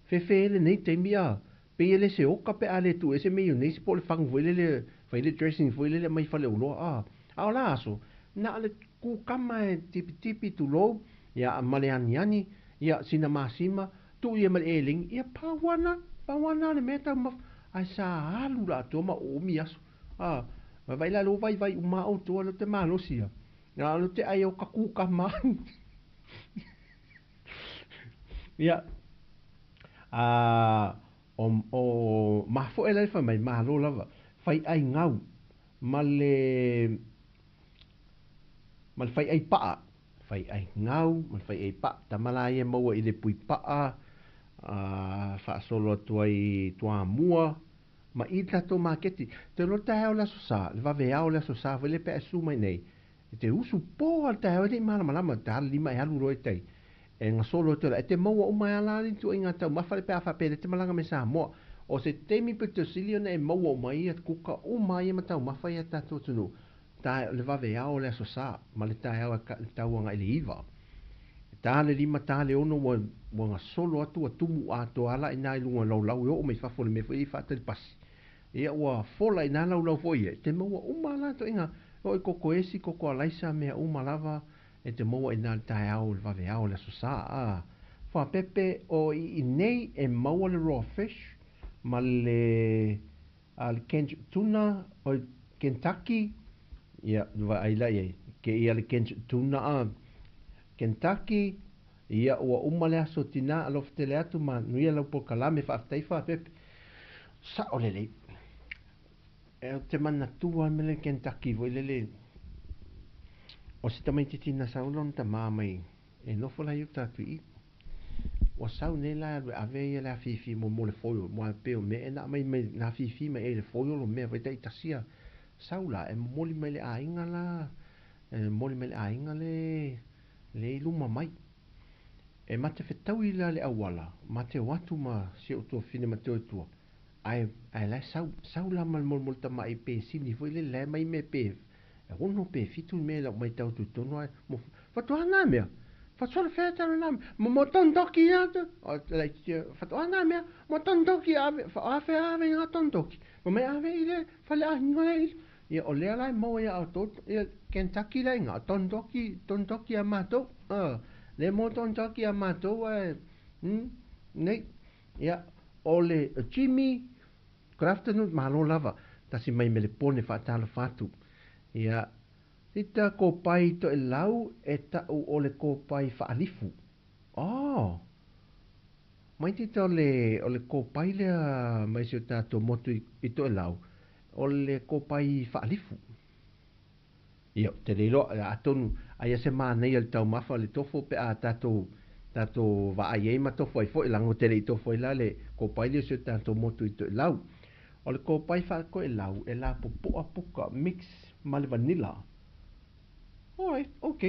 S1: Fefe lenei taimi a, pei e le se oka pe a le tuu ese mayonnaise po o le fagu foi lele, fai le dressing foi lele mai faleoloa a. A o la aso, na o le kukama e tipitipi tulou, ia ma le aniani, ia sina masima, tuu ia ma le eleni, ia pau ana, pau ana le mea taumafa, ae sa alu latou ma uumi aso. A, vaai la lou vaivai uma outou lea ou te malosi a, na o lea ou te ai oka kukama. Ia, a, o, o mafoe la le fai mai, malo lava, fai ai gau ma le, ma le fai ai paa, fai ai gau ma le fai ai paa, tama la ia maua i le pui paa, a, faasolo atu ai i Toamua, ma i le tatou maketi. Te iloa le taeao le Aso Sa, le vaveao le Aso Sa foi lea pe a e susu mai nei, E te usu po a le taeao e le i malamalama, ta le lima e alu loa i tai. E gasolo atu la, e te maua uma ai la ni ituaiga taumafa le pe a faapea e le te malaga mai Samoa. O se taimi pito sili ona e maua uma ai ia kuka uma ia ma taumafa ia tatou atunuu, tae le vaveao o le Aso Sa ma le taeao e le tau agai le iva. E ta le lima ta le ono ua ua gasolo atu ua tumu atoa la ina i luga o laulau e oo mai fafo le mea foi e faatali pasi. Ia ua fola i nā laulau foi ia, e te maua uma lava ituaiga, e oo i koko esi, koko alaisa, mea uma lava e te maua i nā le taeao, le vaveao, le Aso Sa. A Fuapepe, o i inei e maua le raw fish ma le, a le canned tuna, oi Kentucky, ia, vaai la i ai, kēia le canned tuna a Kentucky, Ia, ua uma le aso tinā, alofa tele atu ma nuia lau polokalame, faafetai Fuapepe. Sao lelei. E ou te manatua me le Kentucky foi lele, o si tamaititi na sau lona tamā mai e nofo la i uta atu i i. Ua sau nei la e alu e ave ia le afifi mo mo le foil, mo a pei o mea e na mai mai na afifi mai ai le foil o mea foi taitasi a. Sau la e momoli mai le aiga la, e momoli mai le aiga le le i luma mai. E ma te fetaui la le auala, ma te o atu ma si ou tuafafine ma te o i tua. Ae, ae la e sau, sau la ma le molemole tamai pesini foi lele la e aumai mea pe e ono pe fitu le mea i lau matau atu i totonu ae mo faatoa na mea. Fasola fea talo na mo mo tontoki ia tu. O laitiiti faatoa na mea mo tontoki ave ave ave i ngā tontoki. Ma mai ave i le fale aiga lea i Ia o lea la e maua ia outou ia Kentucky la inga o tontoki tontoki a matou. Le mo tontoki a matou ae nei ia o le Jimmy Good afternoon, malo lava. Tasi mai Melepone faatalofa atu. Ia Ita kopai toelau e ta'u o le kopai fa'alifu. Oh! Mai tita o le, o le kopai lea mai si o tatou motu i, i Toelau, o le kopai fa'alifu. Ia, ou te le iloa, atonu aia se manaia i le taumafa o le tofo pe a tatou, tatou vaai ai ma tofo ai foi, leaga ou te le i tofo ai la le kopai lea o si o tatou motu i Toelau. O le kopai faatoelau e lapopoa puka mix ma le vanilla. Alright, ok.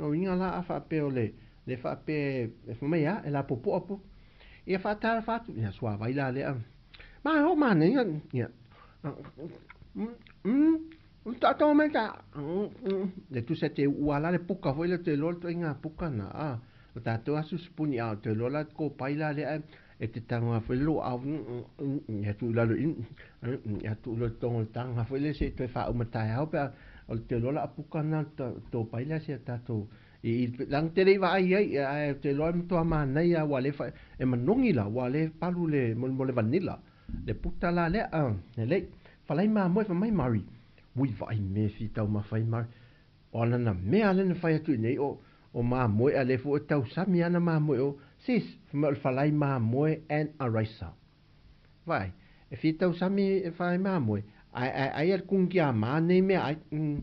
S1: O uiga la a faapea o le, le faapea e fai mai a, e lapopoa puka. Ia faatalafa atu, ia suavai la lea. Ma o manaia, ia. Tatou mai ta. Le tusa te uua la le puka foi le te loa le toaiga puka na. A, o tatou asu sipuni a o te loa la kopai la lea e te tago foi le luau ia tuu i lalo i ia tuu loa i totonu o le taga foi lea se i toe faauma taeao pe a o le te iloa la a puka lena topai lea si a tatou i leaga te le i vaai ai ae ou te iloa e matua manaia aua lea fa e manogi la ua le palu le mo le vanilla le puta la lea lelei falai mamoe fai mai Mari ui vaai mea e fia taumafa ai Mari O lana mea lea na fai atu i nei, o, o mamoe a lea foi e tausami ana mamoe o, sis, fai mai o le falai mamoe and a raisa. Vaai, e fia tausami e falai mamoe, ae, ae ai a le kungkiamā nei mea ai, mm,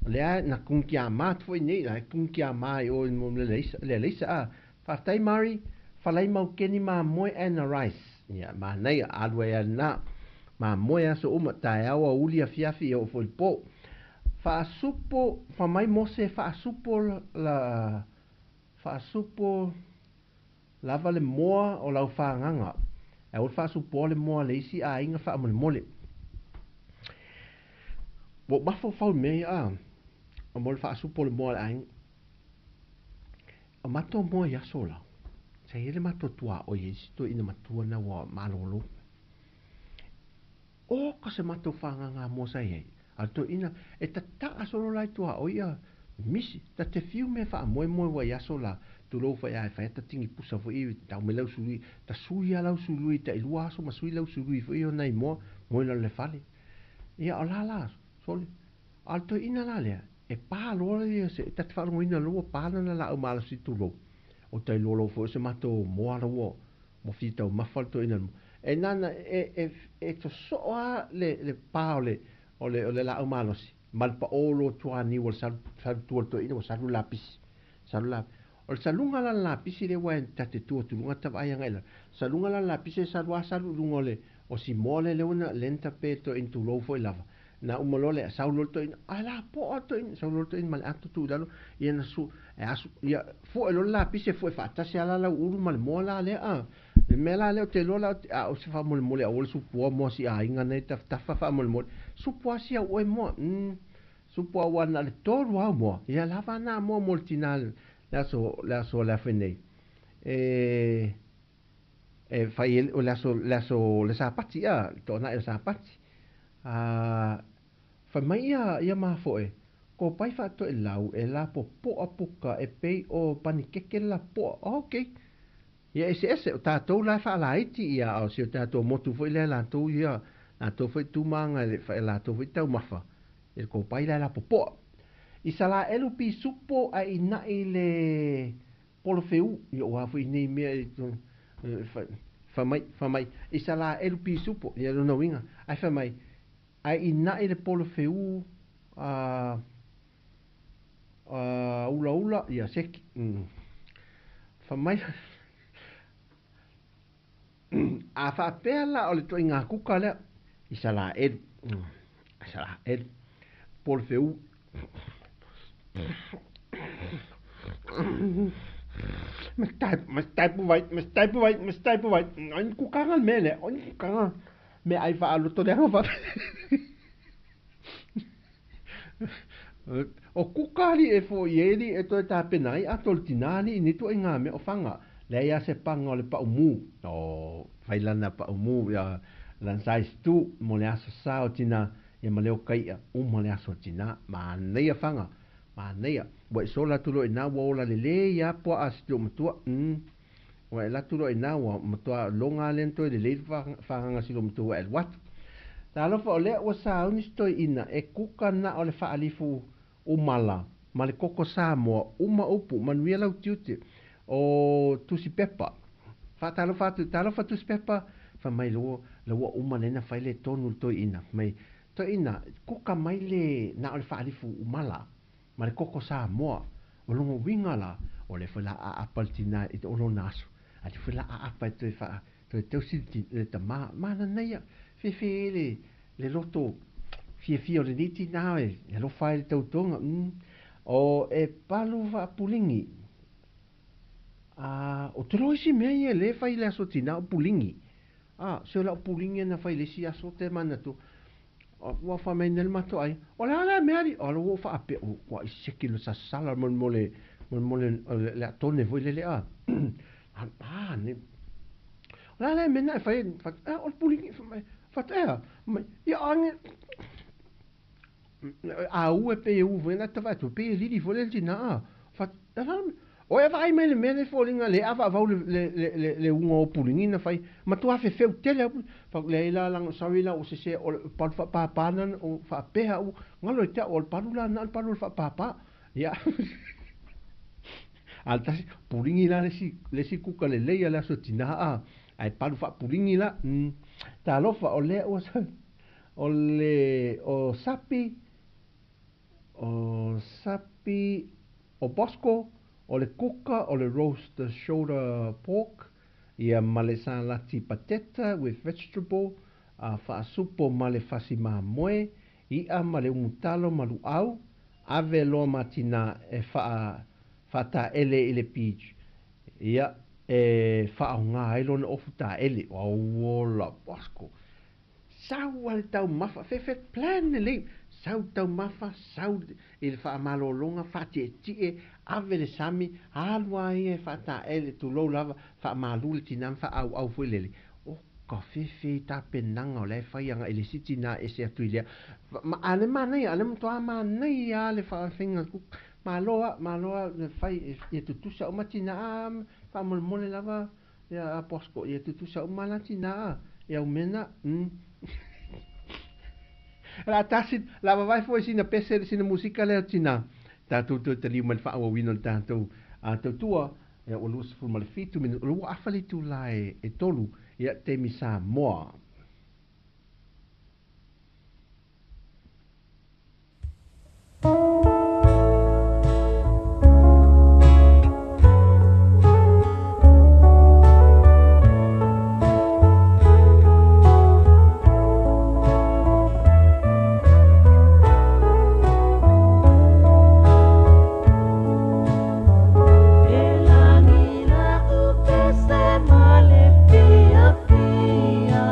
S1: o lea na kungkiamā atu foi nei, la e kungkiamā i o i mo le leisa, le leisa a. Faafetai Mari, falai maukeni mamoe and a rice. Ia, manaia, alu ai a lena. Mamoe aso uma, taeao, aouli, afiafi, e oo foi i le po. Faasupo, fa mai Mose faasupo la, faasupo lava le moa o lau fagaga. E aua le faasupoa le moa a le isi aiga faamolemole. Ua ou mafaufau i mea ia a, o mo le faasupo o le moa a le aiga. O matou moa i aso la, sa i ai le matou tuaoi e isi toeaina matua na ua malolo. Oka se matou fagaga moa sa i ai. A le toeaina, e tataa solo la i tuaoi ia misi, ta te fiu mea faamoemoe ua i aso la, tulou fai a e fai ata tini pusa foi i tau mai lau sului, ta sui a lau sului ta i lua aso ma sui lau sului foi o nai moa, moe lalo le fale. Ia o la la, sole. A o le toeaina la lea, e pa loa ia se, ta te faalogoina loa ua pa lana laau malosi tulou. O tai loa foi o se matou moa la ua, ua fia taumafa le toeaina e nana e, e, e sosoo lava le, le pa o le, o le, o le laau malosi ma le paʻō loa tuaniu o le salu, salu tua o le toeaina ua salu le lapisi. Salu la, o le saluga la le lapisi lea ua ta te tu atu i luga ta vaai agai i lalo. Saluga la le lapisi e salu lava salu i luga o le, o si moa lea lea ua na, lea na tape e le toeaina tulou foi lava. Na uma loa lea, sau loa le toeaina, ae lapoa le toeaina, sau loa le toeaina ma le ato tuu i lalo, ia na su, e asu, ia fue loa le lapisi e fue faatasi lava la lau ulu ma le moa la lea a. Le mea la lea ou te iloa la, a o se faamolemole aua le supua moa si aiga nei tafatafa faamolemole, supu lava si au oe moa, supu aua na o le tolu au moa, ia lava na moa mo le tina le aso, le aso le afe nei. E, e fai ai o le aso, le aso le Sapati a, le toanai o le Sapati. A, fai mai ia, ia mafoe, ko pai faatoelau e lapopoa puka e pei o panikeke le lapopoa. Okay. Ia eseese, o tatou la e faalaiti ia, a o si o tatou motu foi lea latou ia, latou foi tumaga e le latou foi taumafa, i le kopai la e lapopoa. I Salaelu pisupo ae ina'i le polofeu, ia ua foi nei mea e fai mai, fai mai, i Salaelu pisupo, ia lona uiga, ae fai mai, ae ina'i le polofeu a ulaula, ia seki. Fai mai, a faapea la o le ituaiga kuka lea, i Salaelu, Salaelu, polofeu. Ma se type vai, ma se type vai, ma se type vai. O ni kukaga le mea lea, o ni kukaga meaai faalotoleaga O kuka alii e fo'i ai alii e toe tapena ai ato o le tinā alii i nei tuaiga mea o faga. Leai lava se paga o le paumū, o fai lana paumū ia lana size 2 mo le aso sa o tinā ia ma le oka i'a uma le aso tinā. Manaia faga, manaia. Ua e sola atu loa i ina ua ola lelei lava puaa a si loomatua. Ua e alu atu loa i ina ua matua loga lava lea ona toe lelei le fagaga a si loomatua ua e alu atu. Talofa o lea ua sauni si toeaina e kuka na o le faalifu umala ma le koko Samoa uma upu manuia lau tiute o tusi pepa. Faatalofa atu, talofa tusi pepa, fai mai ua la ua uma lea na fai le tonu i le toeaina. Fai mai, toeaina, kuka mai le na o le faalifu umala ma le koko Samoa. O lona uiga la, o lea foi o le a aapa le tinā i o lona aso, a o lea foi o le a aapa e toe faa toe tausi le tamā. Mananaia, fefe le le loto fiafia o lenei tinā e alofa ai i le tautoga. O e palu faapuligi. A, ou te iloa isi mea ia lea e fai i le aso tinā o puligi. A, se o lau puligi na fai i le isi aso te manatua. Ua fai mai nei le matou aiga, o le a lea mea alii? O la ua ou faapea, ua seki le sasala mo le mo le le atone foi lele a. A, ne. O le a lea mea na e fai ai? O le puligi. Fai mai, faatoea. Mai, ia age a u e pei e u foi na ta vaai atu, pei e lili foi le tinā a. O e vaai mai le mea lea e foliga le avaavau le le le le uga o puligi na fai, matua fefeu tele lava. Fai atu, leai la leaga sorry la ua sese o le palu faapapa lena o faapea au, galo ia te au o le palu la na o le palu o le faapapa. Ia a o le tasi, puligi la le isi le isi kuka lelei a le aso tinā a, ae palu faapuligi la. Talofa o lea ua o le o Sapi, o Sapi, o Bosco, o le kuka o le roast shoulder pork, ia ma le salati pateta with vegetable, a faasupo ma le fasi mamoe, i'a ma le umutalo ma luau, ave loa ma tinā e faa faataele i le beach, ia e faaoga ai lona ofu taele. Auola Bosco! Sau lava le taumafa, fefe plan lelei, sau taumafa, sau i le faamalologa, faatietie, ave le sami, alu lava ia e faataele, tulou lava, faamalu le tinā ma faaauau foi lele. O ka fefe i tapenaga o la e fai agai i le isi tinā ese atu i lea. Ma a o le manaia, a o le matua manaia lava le faafaiga o le kuka. Malo lava, malo lava le fai ia tutusa uma tinā, faamolemole lava ia Bosco, ia tutusa uma la tinā a, ia umena. O le a tasi, o le a vavae foi sina pese, sina musika lea o tinā, tatou toe taliu mai le faaauauina o le tatou tautua, ia ua 27 minute, ua afa le itula e 3, ia taimi Samoa.
S2: E lagi la'u pese ma le fiafia.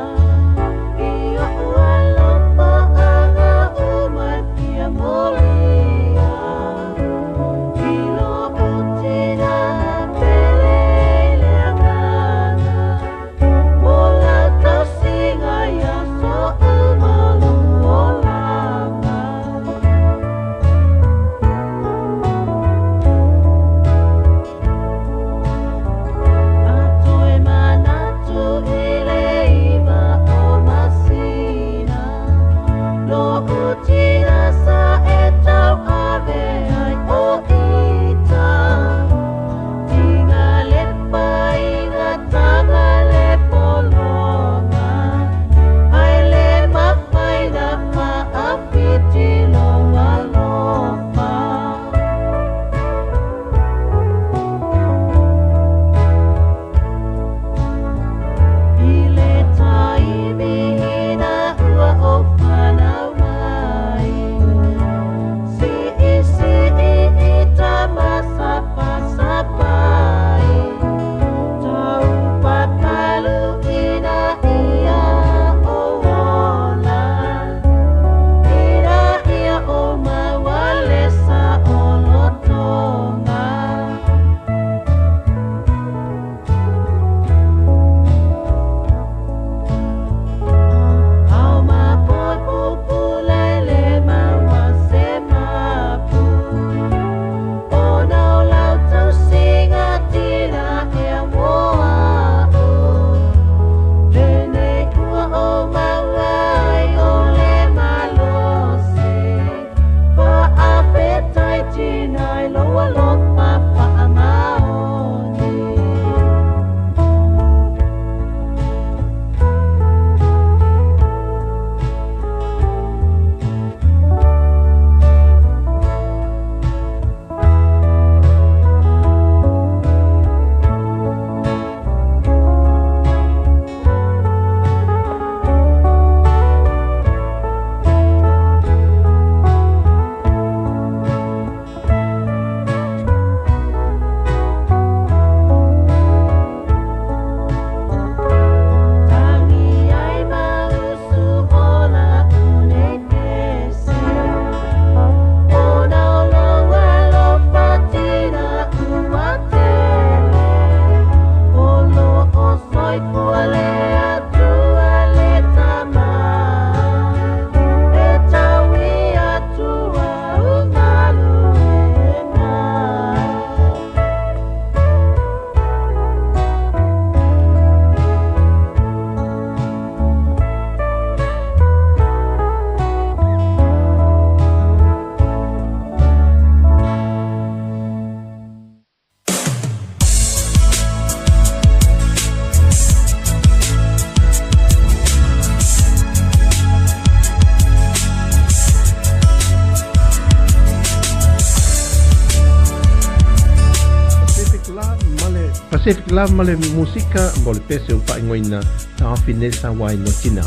S1: Pacific Love ma le musika mo le pese ua faaigoaina Taofi Nei Le Sauaina o Tina.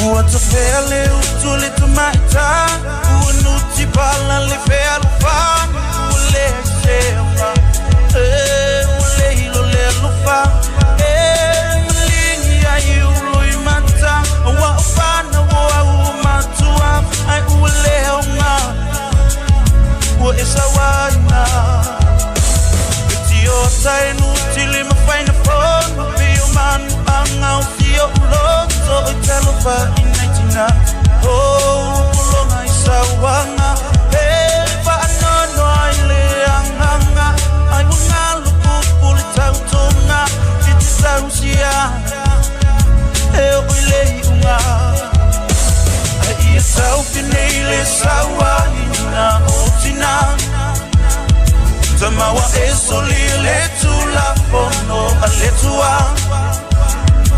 S2: Ua tafea le utu le tamaitai, ua nuti pala le fealofani, ua le seaga, e ua le ilo le alofa, e maligi ai ulo i mata, ua ofana ua ua matua, ai ua le aoga, ua e sauaina. E tiota e nuti le mafaina fono, pio manu anga o sio uloto, i talofa i nai tina, o pulonga i sauanga, e whaanono ai le anganga, ai ua ngalu pupu le tautonga, i te tausia, e o i le iunga. Ai ia taufi nei le sauaina o tina, tamawa e soli le tulafono a le tua,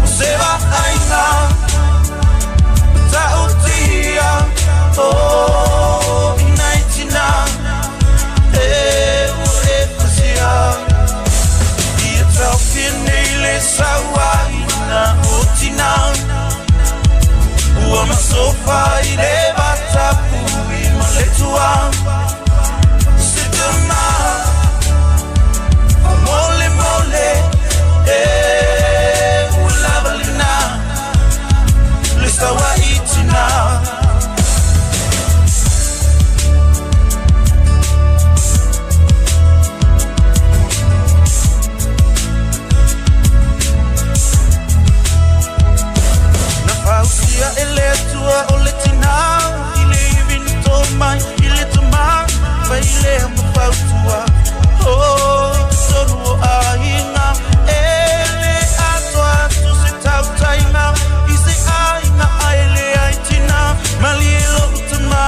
S2: o se vaaina, ta'utia, o inai tina, e ua e fasia. Ia taufi nei le sauaina o tina, ua masofa i le vatapui ma le tua. Se tama, mole mole, e ua lava lena, le sauai tina. Na fausia e le atua o le tina, i le iwi na tō mai, i le tama, fai lea ma fautua. O, i te tonu o aiga, e le atoa atu se tautainga, i se aiga ai le ai tina, mali e lou tama,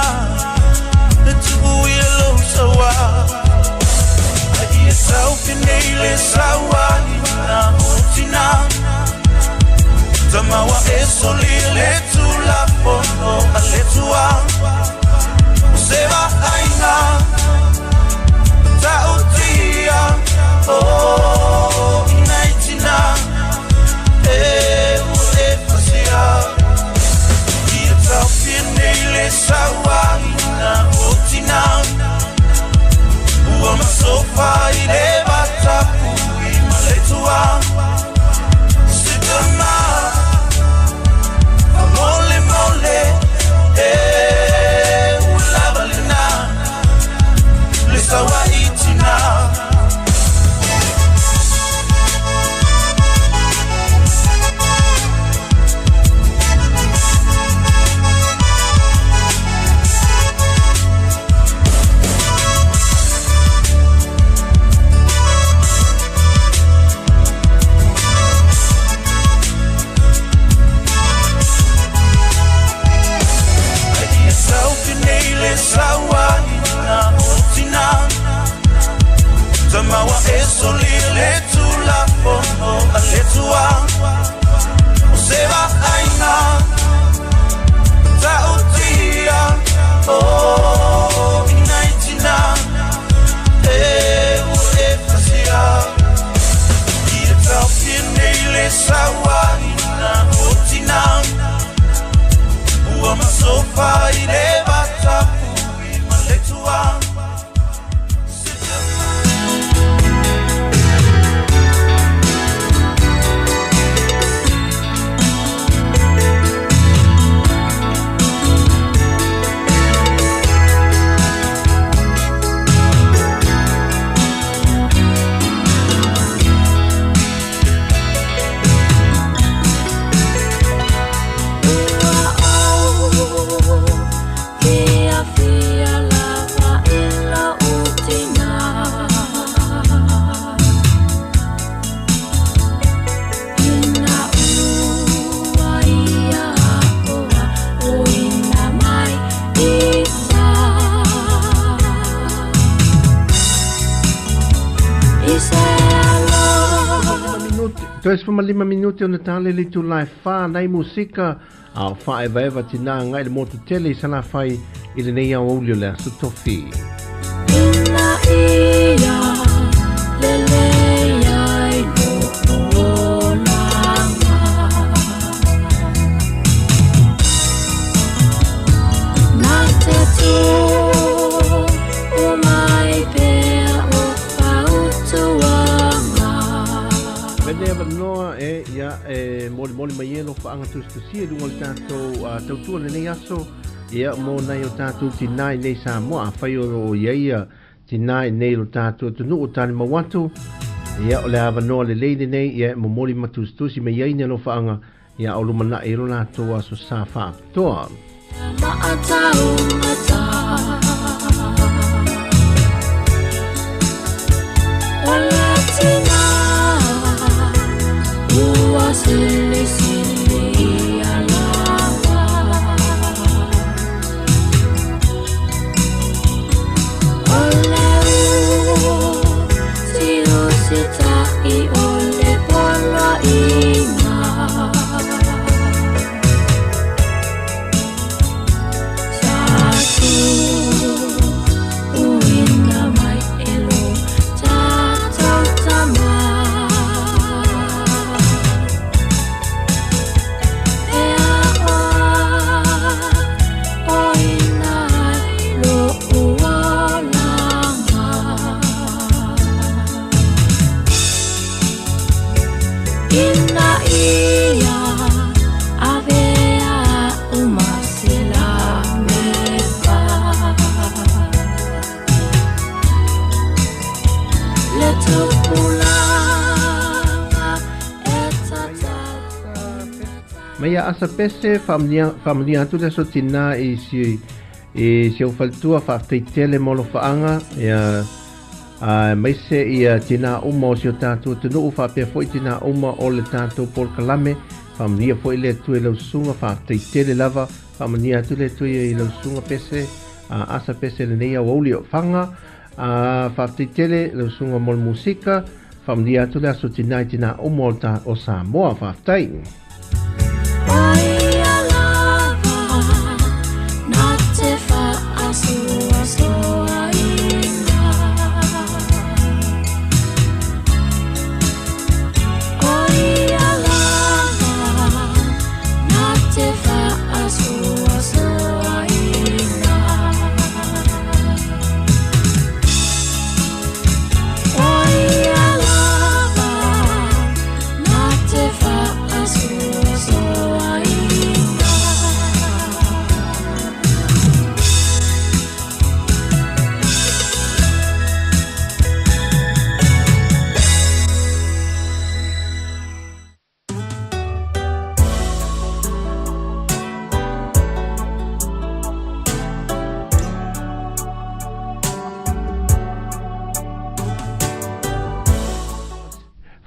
S2: e tupu i e lou saua. Ai ia taufi nei le sauaina o tina, tamawa e soli le tulafono a le tua, o se vaaina, ta'utia, o inai tina, e ua e fasia. Ia taufi nei le sauaina o tina, ua masofa i le vatapui ma le tua. Se tama, mole mole, e ua lava lena, le sauai tina. Sauaina o tina, tamawa e soli le tulafono a le tua, o se vaaina, ta'utia, o inai tina, e ua e fasia. Ia taufi nei le sauaina o tina, ua masofa i le vatapui ma le tua. Se tama.
S1: Toe 15 minute ona tale le itula e 4 nai musika a o faaevaeva tinā agai le motu tele i Salafai i lenei aoauli o le aso tofi.
S3: Ina ia le
S1: Malae, ia, e molimoli mai e alofaaga tusitusia i luga o le tatou tautua i lenei aso, ia, mo nai o tatou tinā i nei Samoa, afai o lo o i ai ia tinā i nei i lo tatou atunuu o talimau atu, ia, o le avanoa lelei lenei, ia, e momoli ma tusitusi mai ai ni alofaaga, ia, o lumanai ai lo latou aso sa faapitoa. Mai ia asa pese, faamanuia atu le aso tinā i si i si ou faletua, faafetai tele mo alofaaga, ia, aemaise ia tinā uma o si o tatou atunuu, faapea foi tinā uma o le tatou polokalame, faamanuia foi le Atua i lau susuga, faafetai tele lava, faamanuia atu le Atua i lau susuga pese, asa pese lenei aoauli o Faga, faafetai tele lau susuga mo le musika, faamanuia atu le aso tinā i tinā uma o Samoa, faafetai.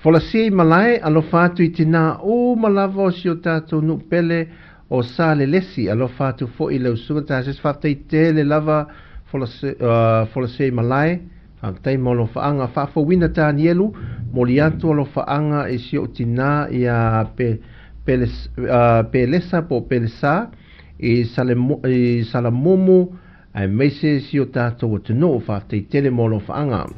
S1: Folasia i malae, alofa atu i tinā uma lava o si o tātou nuu pele o Salelesi, alofa atu foi i lau susuga Tarsis, faafetai tele lava Folasia i malae, faafetai mo alofaaga, faafouina Tanielu, moli atu alofaaga i si ou tinā ia Pelesa po o Pelesa i Salamumu, aemaise si o tātou atunuu, faafetai tele mo alofaaga.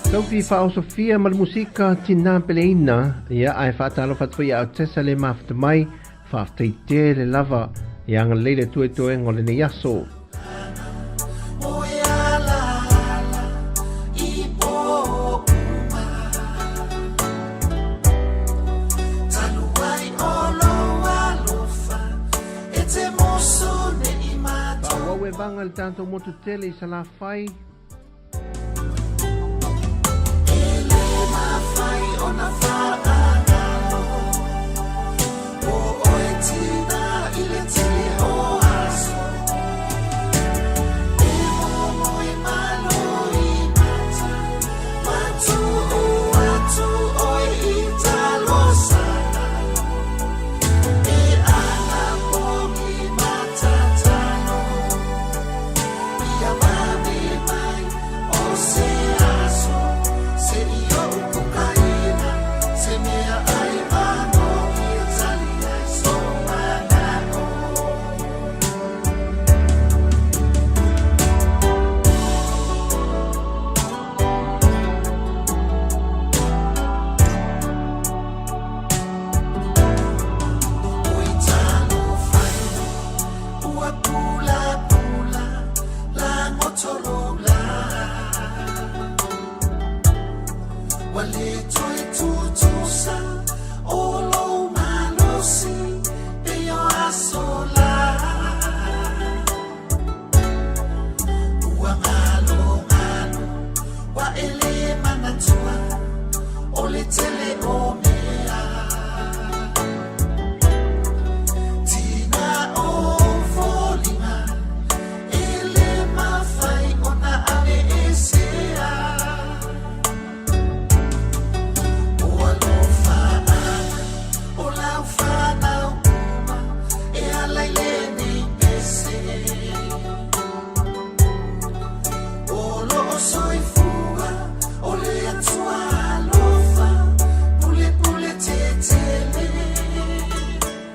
S1: Tauti Faaosofia ma le musika Tinā Peleina, ia ae faatalofa atu foi ia Otesa le mafuta mai, faafetai tele lava ia agalelei le Atua i toega o lenei aso. Faaauau e vaga le tatou motu tele i Salafai.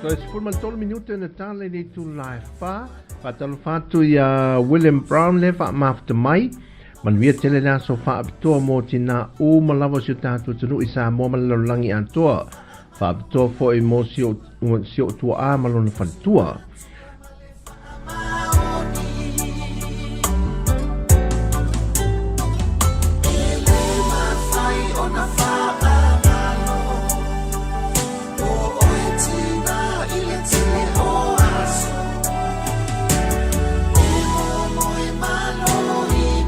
S1: Toe 13 minute na tala i le itula e 4. Faatalofa atu iā William Brown le faamafuta mai. Manuia tele le aso faapitoa mo tinā uma lava o si o tatou atunuu i Samoa ma le lalolagi atoa. Faapitoa foi mo si o tuaa ma lona faletua.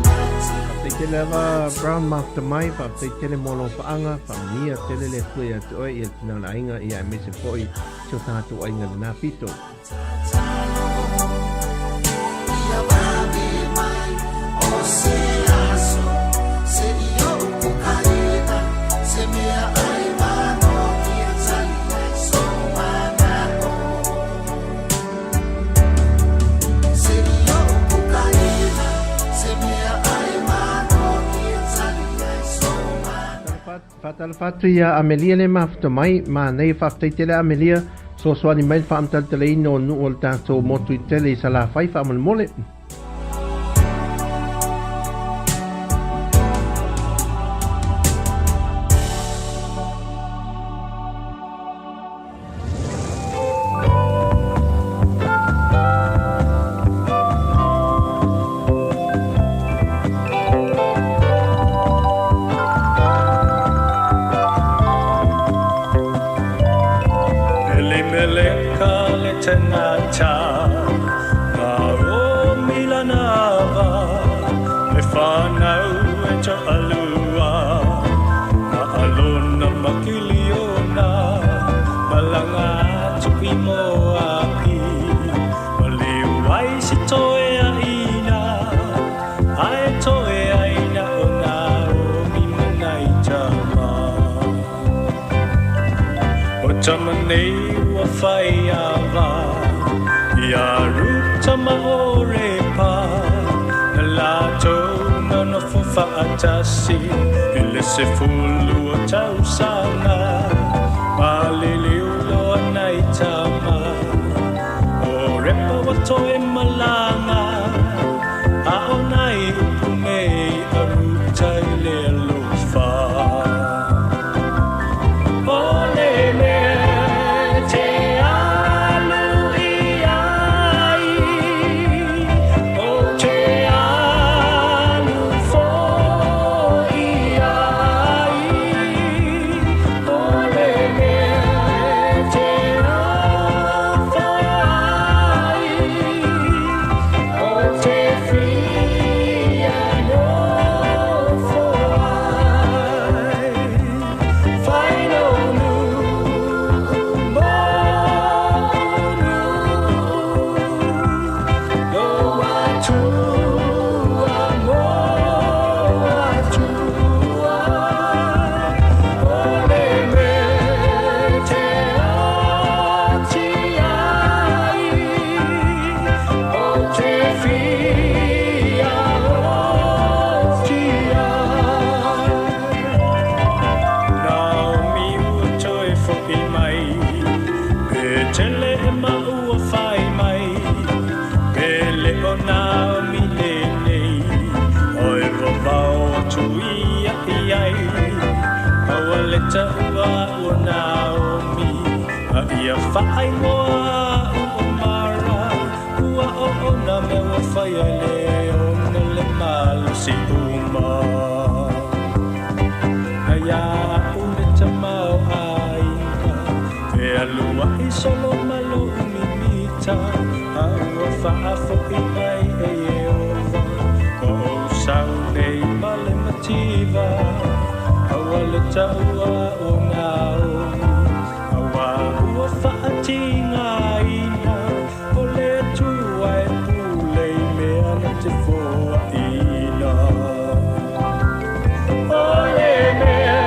S1: Faafetai tele lava Brown mafuta mai, faafetai tele mo lou paaga, faamanuia tele le Atua ia te oe, ia le tina o le aiga, ia aemaise foi si o tatou aiga i lena pito. Faatalofa atu ia Amelia le mafuta mai, manaia faafetai tele Amelia, fesoasoani mai le faamatalatalaina o nuu o le tatou motu i tele i Salafai faamolemole.
S2: Elimeleka le tangata Naomi lana va Me whanau e to'alua Na alona ma Kiliona Malanga atu i Moapi Maliu ai si toeaina Ae toeaina o Naomi ma nai tama. O tama nei ua whai ava Ia Ruta ma Orepa Na latou na nofo faatasi I le 12 o tausaga Maliliu loa nai tama Orepa ua toe malaga A o nai upu nei a Ruta i le alofa. O le mea te alu i ai, o te alu foi ai. O le mea te alofa ai, o te fia nofo ai. Fai lou nuu mo nuu, lou Atua mo Atua. O le mea te oti ai, o te fia oti ai. Naomi ua toe fo'i mai, Pe Telehema ua fai mai, Pe le o Naomi lenei, O e vavao atu ia i ai. Aua le taua a'u o Naomi, A ia faaigoa a'u o Mara, Ua oona mea ua faia e le Ona le malosi uma. Na ia a'u le tamaoaiga, E alu a'i solo ma lo'u mimita, A ua faafo'i mai e Ieova, O ou sau nei ma le mativa. Aua le taua a'u o Naomi, Auā ua faatigaina, O le Atua e pule i mea na te foaina. O le mea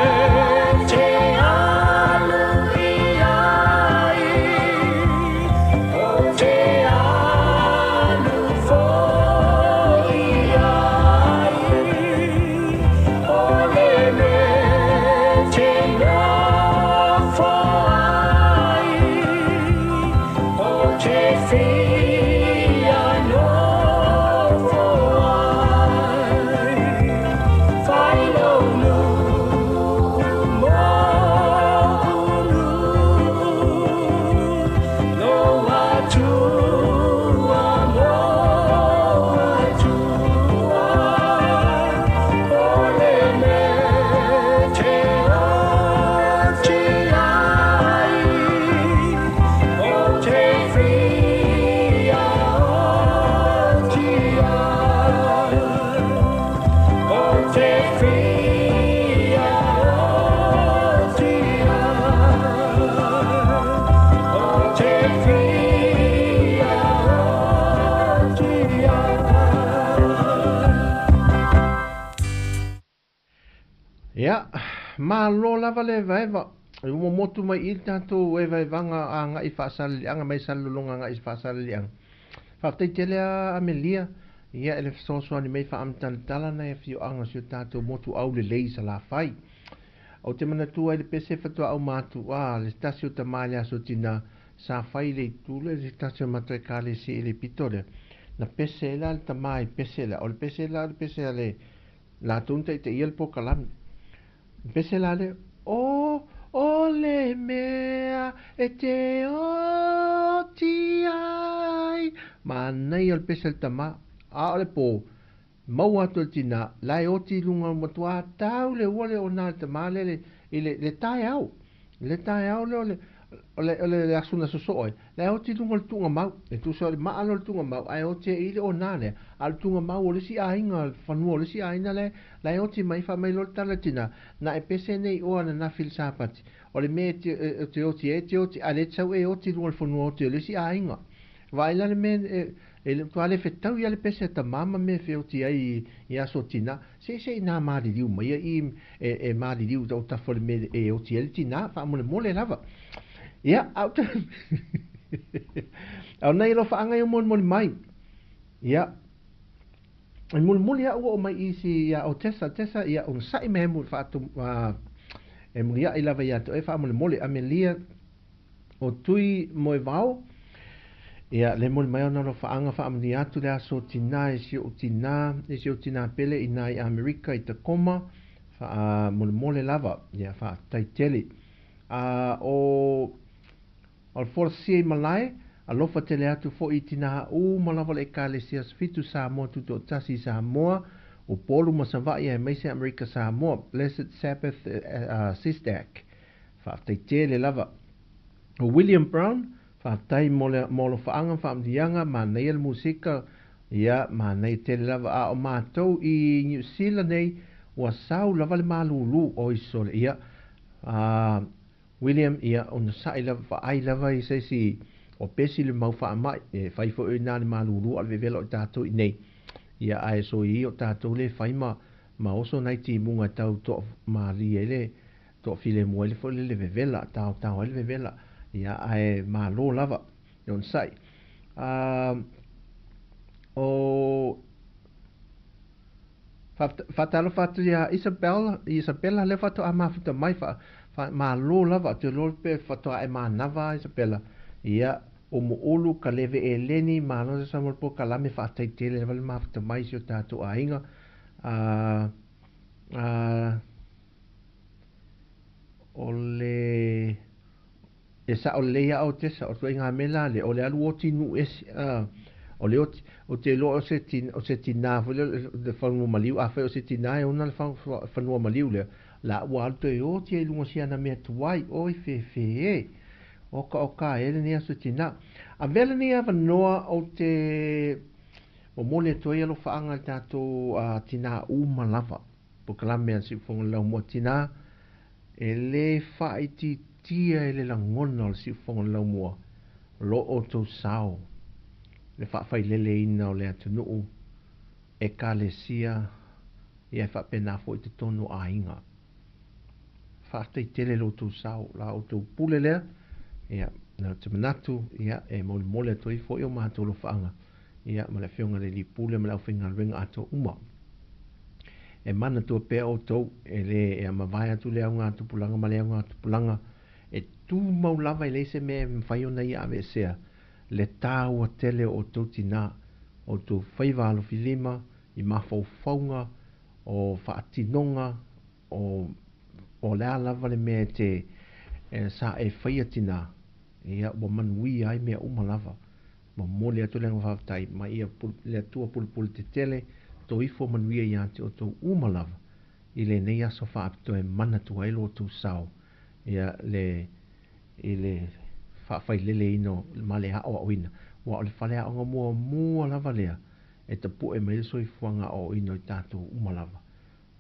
S2: te alu i ai, o te alu foi. fia nofo ai, fai lou nuu mo'u nuu, lou Atua mou Atua, o le mea te oti ai, o te fia oti ai, o te fia oti ai, o te fia oti ai.
S1: Ia, malo lava le evaeva. E ua motu mai i le tatou evaevaga agai faasaliliaga mai Salelologa agai faasaliliaga. Faafetai tele a Amelia, ia e le fesoasoani mai faaamatalatala nai afioaga o si o tatou motu aulelei i Salafai. Ou te manatua ai le pese faatoa uma atu a le tasi o tama i le aso tina sa fai le itu lea le tasi o matou ekalesia i le pito lea. Na pese ai la le tama i pese lea. O le pese la o le pese a le latou na taitaia le polokalame. Pese la lea, O, o le mea e te oti ai. Manaia o le pese a le tama. A o le pō, maua atu e le tinā, la e oti i luga, matua tau le ua lea o nā le tama lea i le, le taeao. Le taeao lea o le, o le, o le aso na sosoo ai, la e oti i luga o le tuugamau. E tusa o le maa lea o le tuugamau, ae oti ai i le ona lea. A o le tuugamau o le isi aiga, le fanua o le isi aiga la e, la e oti mai, fai mai loa le tala i le tinā, Na e pese nei oa ananafi i le Sapati. O le mea e te, e te oti ai, e te oti, a le te sau e oti i luga o le fanua oti o le isi aiga. Vaai la le mea e, e le matua le fetau ia le pese a tama ma mea e feoti ai i, i aso tinā. Se se inā maliliu mai ia i, e, e maliliu i tafa o le mea e oti ai le tinā, faamolemole lava. Ia, a o te... A o nai alofaaga ia molimoli mai. Ia, e mulimuli au oo mai i isi ia o Tessa, Tessa, ia onosai me hemu faatu, e muliaʻi lava ia te oe faamolemole. Amelia o Tui Moevao, ia le moli mai ona alofaaga faamanuia atu le aso tinā i si ou tinā, i si ou tinā pele i nā i Amerika i Tacoma, faamolemole lava, ia faafetai tele. A o O le folasia i malae, alofa tele atu foi i tinā uma lava o le Ekalesia Sfitu Samoa Tutoatasi i Samoa, Upolu ma Savaii aemaise Amerika Samoa, Blessed Sabbath Sisdac. Faafetai tele lava. O William Brown, faafetai mo le mo alofaaga ma faamanuiaga, manaia le musika, ia, manaia tele lava. A o matou i Niu Sila nei, ua sau lava le malūlū, oi sole, ia, a, William, Ia, onosai lava, vaai lava i se isi o pesi le mau faamai, e fai foi o ina le malūlū a o le vevela o i tatou i nei. Ia, ae soi i o tatou le fai ma, ma oso nai timuga e tau toa malie ai le, toa filemu ai le foi le le vevela, taotao ai le vevela. Ia, ae malo lava, e onosai. A, o, Faatalofa atu iā Isabella, Isabella lea faatoa mafuta mai, fa, fa, malo lava, ou te iloa pe faatoa e manava Isabella. Ia, Umuulu, Kaleve Eleni, malo sa mo le polokalame, faafetai tele lava le mafuta mai i si o tatou aiga. A, a, o le, E sao lelei a o Tessa, o ituaiga mea la lea, o le alu oti nuu ese, a, o le oti, ou te iloa o se tin, o se tinā foi lea le fanua maliu, afai o se tinā e ona le fanua maliu lea, la ua alu toe oti ai i luga o si ana mea tuai, oi fefe e, oka oka e lenei aso tinā. Avea lenei avanoa ou te momoli atu ai alofaaga i le tatou tinā uma lava, polokalame a le Siufofoga o le Laumua Tinā, E le faaitiitia e le lagona o le siufofoga o le laumua lo outou sao le faafaileleina o le atunuu, Ekalesia, ia e faapena foi i totonu o aiga. Faafetai tele lo outou sao, la outou pule lea, ia, ou te manatu, ia, e molimoli atu ai foi o matou alofaaga, ia, ma le Afioga i le Alii Pule ma le aufaigaluega atoa uma. E manatua pea outou, e lē e amavae atu le augatupulaga ma le augatupulaga, e tumau lava e leai se mea e mafai ona ia aveesea. le tāua tele o outou tinā, outou faiva alofilima i mafaufauga o faatinoga o o le a lava le mea e te e, sa e faia tinā, ia ua manuia ai mea uma lava. Momoli atu le agaga faafetai ma ia le Atua pulupulu tetele toifua manuia ia te outou uma lava i lenei aso faapitoa e manatua ai lo outou sao ia le i le faafaileleina ma le aoaoina, aua o le faleaoga muamua lava lea e tapue mai le soifuaga aoaoina o i tatou uma lava,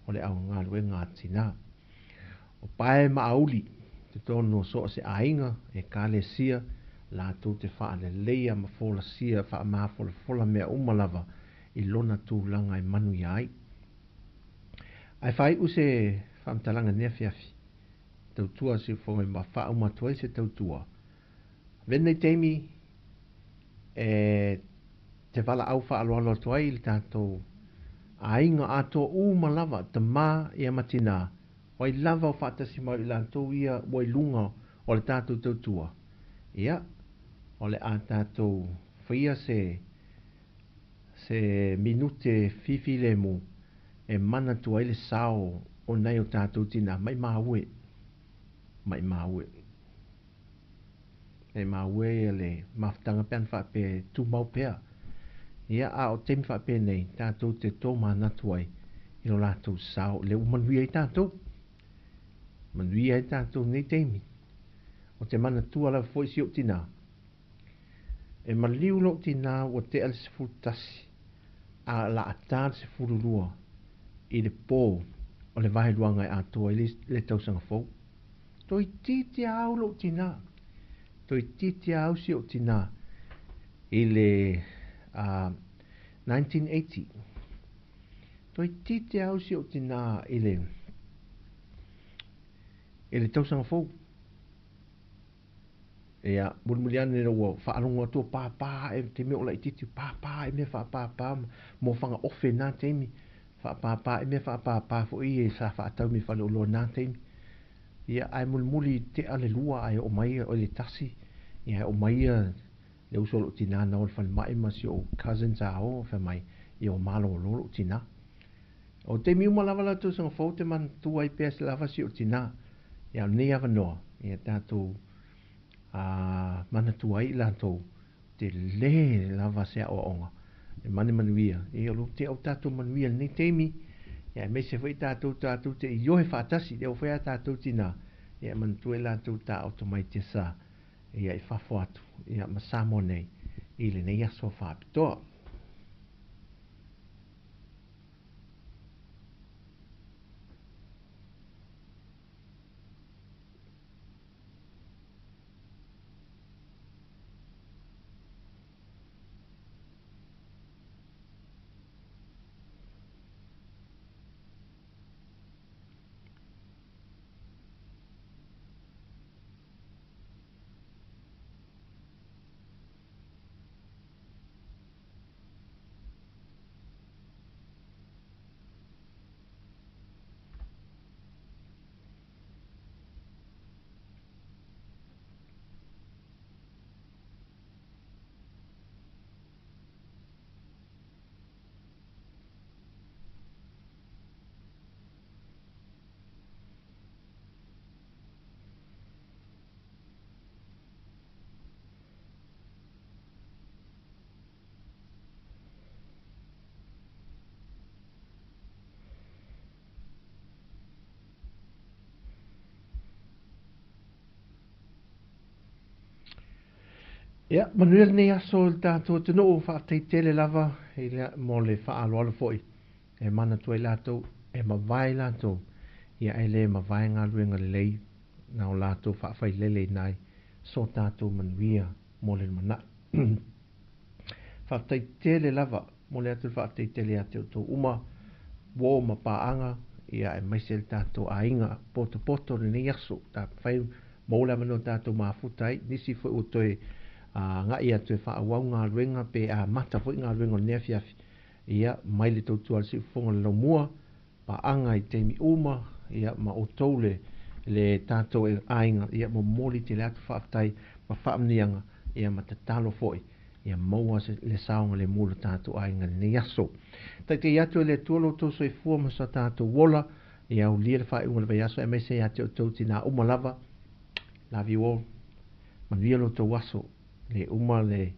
S1: o le augaluega a tinā. O pae ma auli totonu o so o se aiga, ekalesia, latou te faaleleia ma folasia faamafolafola mea uma lava i lona tulaga e manuia ai. Ae faaiu se faamatalaga i lenei afiafi, tautua se fofoga ma faauma atu ai se tautua. Avea lenei taimi e te valaau faaaloalo atu ai i le tatou aiga atoa uma lava, tama ia ma tinā, o ai lava o faatasi mai o i latou ia ua i luga o le tatou tautua, ia, o le a tatou faia se se minute fifilemu e manatua ai le sao o nai o tatou tinā, maimau e, maimau e. Maimau e ia le mafutaga pe ana faapea e tumau pea. Ia, a o taimi faapenei, tatou te tōmanatu ai i lo latou sao, lea ua manuia ai tatou. Manuia ai tatou i nei taimi. O te manatua lava foi si ou tinā. E maliu lou tinā ua tea le 11 a o le a ta le 12 i le pō o le vaeluaga e atoa ai le tausaga fou. Toeitiiti a au lou tinā. Toeitiiti a au si ou tinā i le 1980. Toeitiiti a au si ou tinā i le i le tausaga fou. Ia, mulimuli ane ina ua faalogo atu o pāpā aʻe i taimi o laitiiti, pāpā aʻe mea faapāpā mo fagaofe i nā taimi, faapāpā aʻe mea faapāpā foi ia sa faatau mai faleoloa i nā taimi. Ia, ae mulimuli tea le lua ae oo mai ia, oi le tasi, ia ae oo mai ia le uso a lou tinā na o i le falemai ma si ou cousin sa o, fai mai, ia ua malolo lou tinā. O taimi uma lava la tausaga fou te manatua ai pea lava si ou tinā. Ia, o lenei avanoa, ia tatou a manatua ai i latou tele lava se aoaoga e mane manuia. Ia, o lo o tea o tatou manuia i lenei taimi, ia aemaise foi tatou tatou te ioe faatasi, lea ua fai a tatou tinā, ia e manatua i latou taoto mai Tiasa, ia i fafo atu, ia ma Samoa nei i lenei aso faapitoa. Ia, manuia lenei aso i le tatou atunuu, faafetai tele lava i le, mo le faaaloalo foi e manatua ai latou, e mavae latou, ia e le mavae galuega lelei na o latou faafailele ina ai so tatou manuia mo le lumanai. Faafetai tele lava, momoli atu le faafetai tele ia te outou uma, uo ma paaga, ia aemaise le tatou aiga potopoto i lenei aso. Fai maua le avanoa tatou mafuta ai, nisi foi ua toe agai atu e faaauau galuega pe amata foi galuega o lenei afiafi, ia mai le tautua a le Siufofoga o le Laumua, paaga i taimi uma, ia ma outou le le tatou aiga, ia momoli tele atu faafetai ma faamanuiaga. ia ma tatalo foi ia maua le saogalemu o lo tatou aiga i lenei aso. Taitai atu e le Atua lo outou soifua ma so tatou ola, ia aulia le faaiuga o le vaiaso aemaise ia te outou tinā uma lava. Love you all. Manuia lo outou aso. Le uma le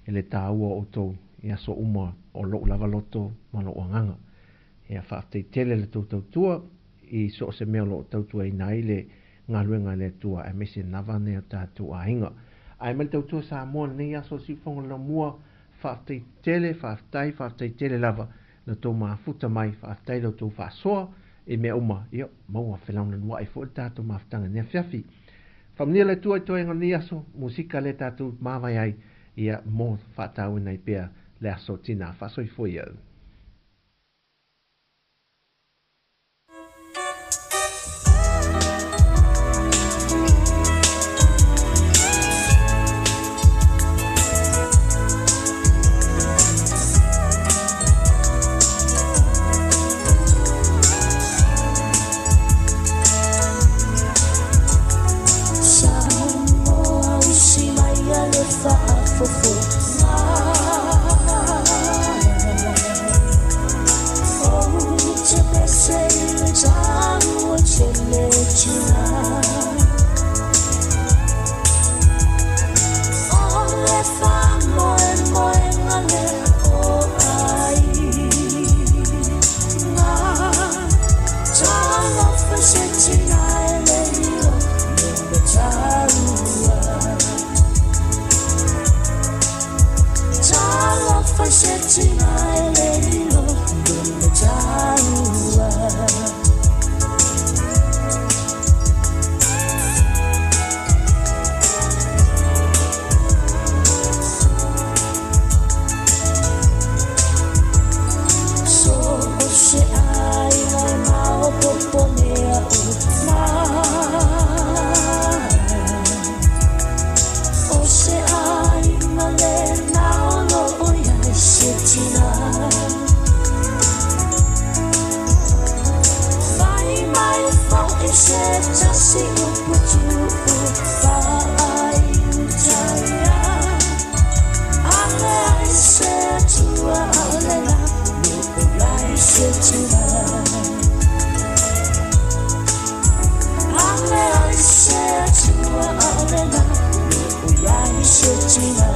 S1: le taua o outou i aso uma o lou lava loto ma lou agaga. Ia faafetai tele le tou tautua i so o se mea o lo o tautuaina ai le galuega a le Atua aemaise lava nai o tatou aiga. Ae mai le tautua Samoa i lenei aso o Siufofoga Laumua, faafetai tele, faafetai, faafetai tele lava lo outou mafuta mai, faafetai lo outou faasoa i mea uma, ia maua felaulanuai foi le tatou mafutaga i lenei afiafi. Faamanuia le Atua i toega o lenei aso, musika lea tatou mavae ai, ia mo faatauina ai pea le aso tina faasoifua ia.
S2: Samoa usi mai a le faafofoga Ou te pese i le taua tele o tina O le faamoemoega lea o aiga Talofa se tina e le ilo lona taua Talofa se tina e le ilo lona taua. So o se aiga e maopoopo mea uma O se aiga le na o lo o iai se tina Fai mai fo'i se tasi upu tu'u faaiuta ia Ale ai se Atua a'ole la lo'o iai se tina Ale ai se Atua a'ole la lo'o iai se tina.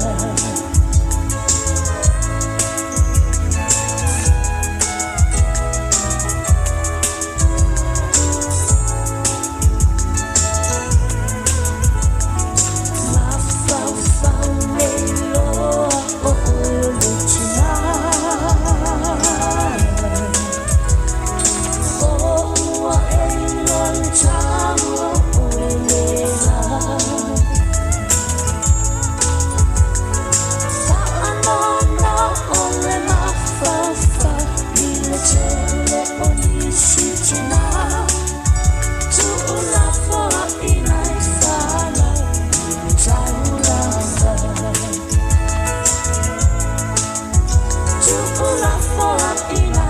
S2: Mafaufau nei loa o oe o le tina O ua e iloa le taua o oe lena Faanoanoa o le mafaufau i le tele o nisi tina Tu'ulafoaiga i fanau i le taulaga Tu'ulafoaiga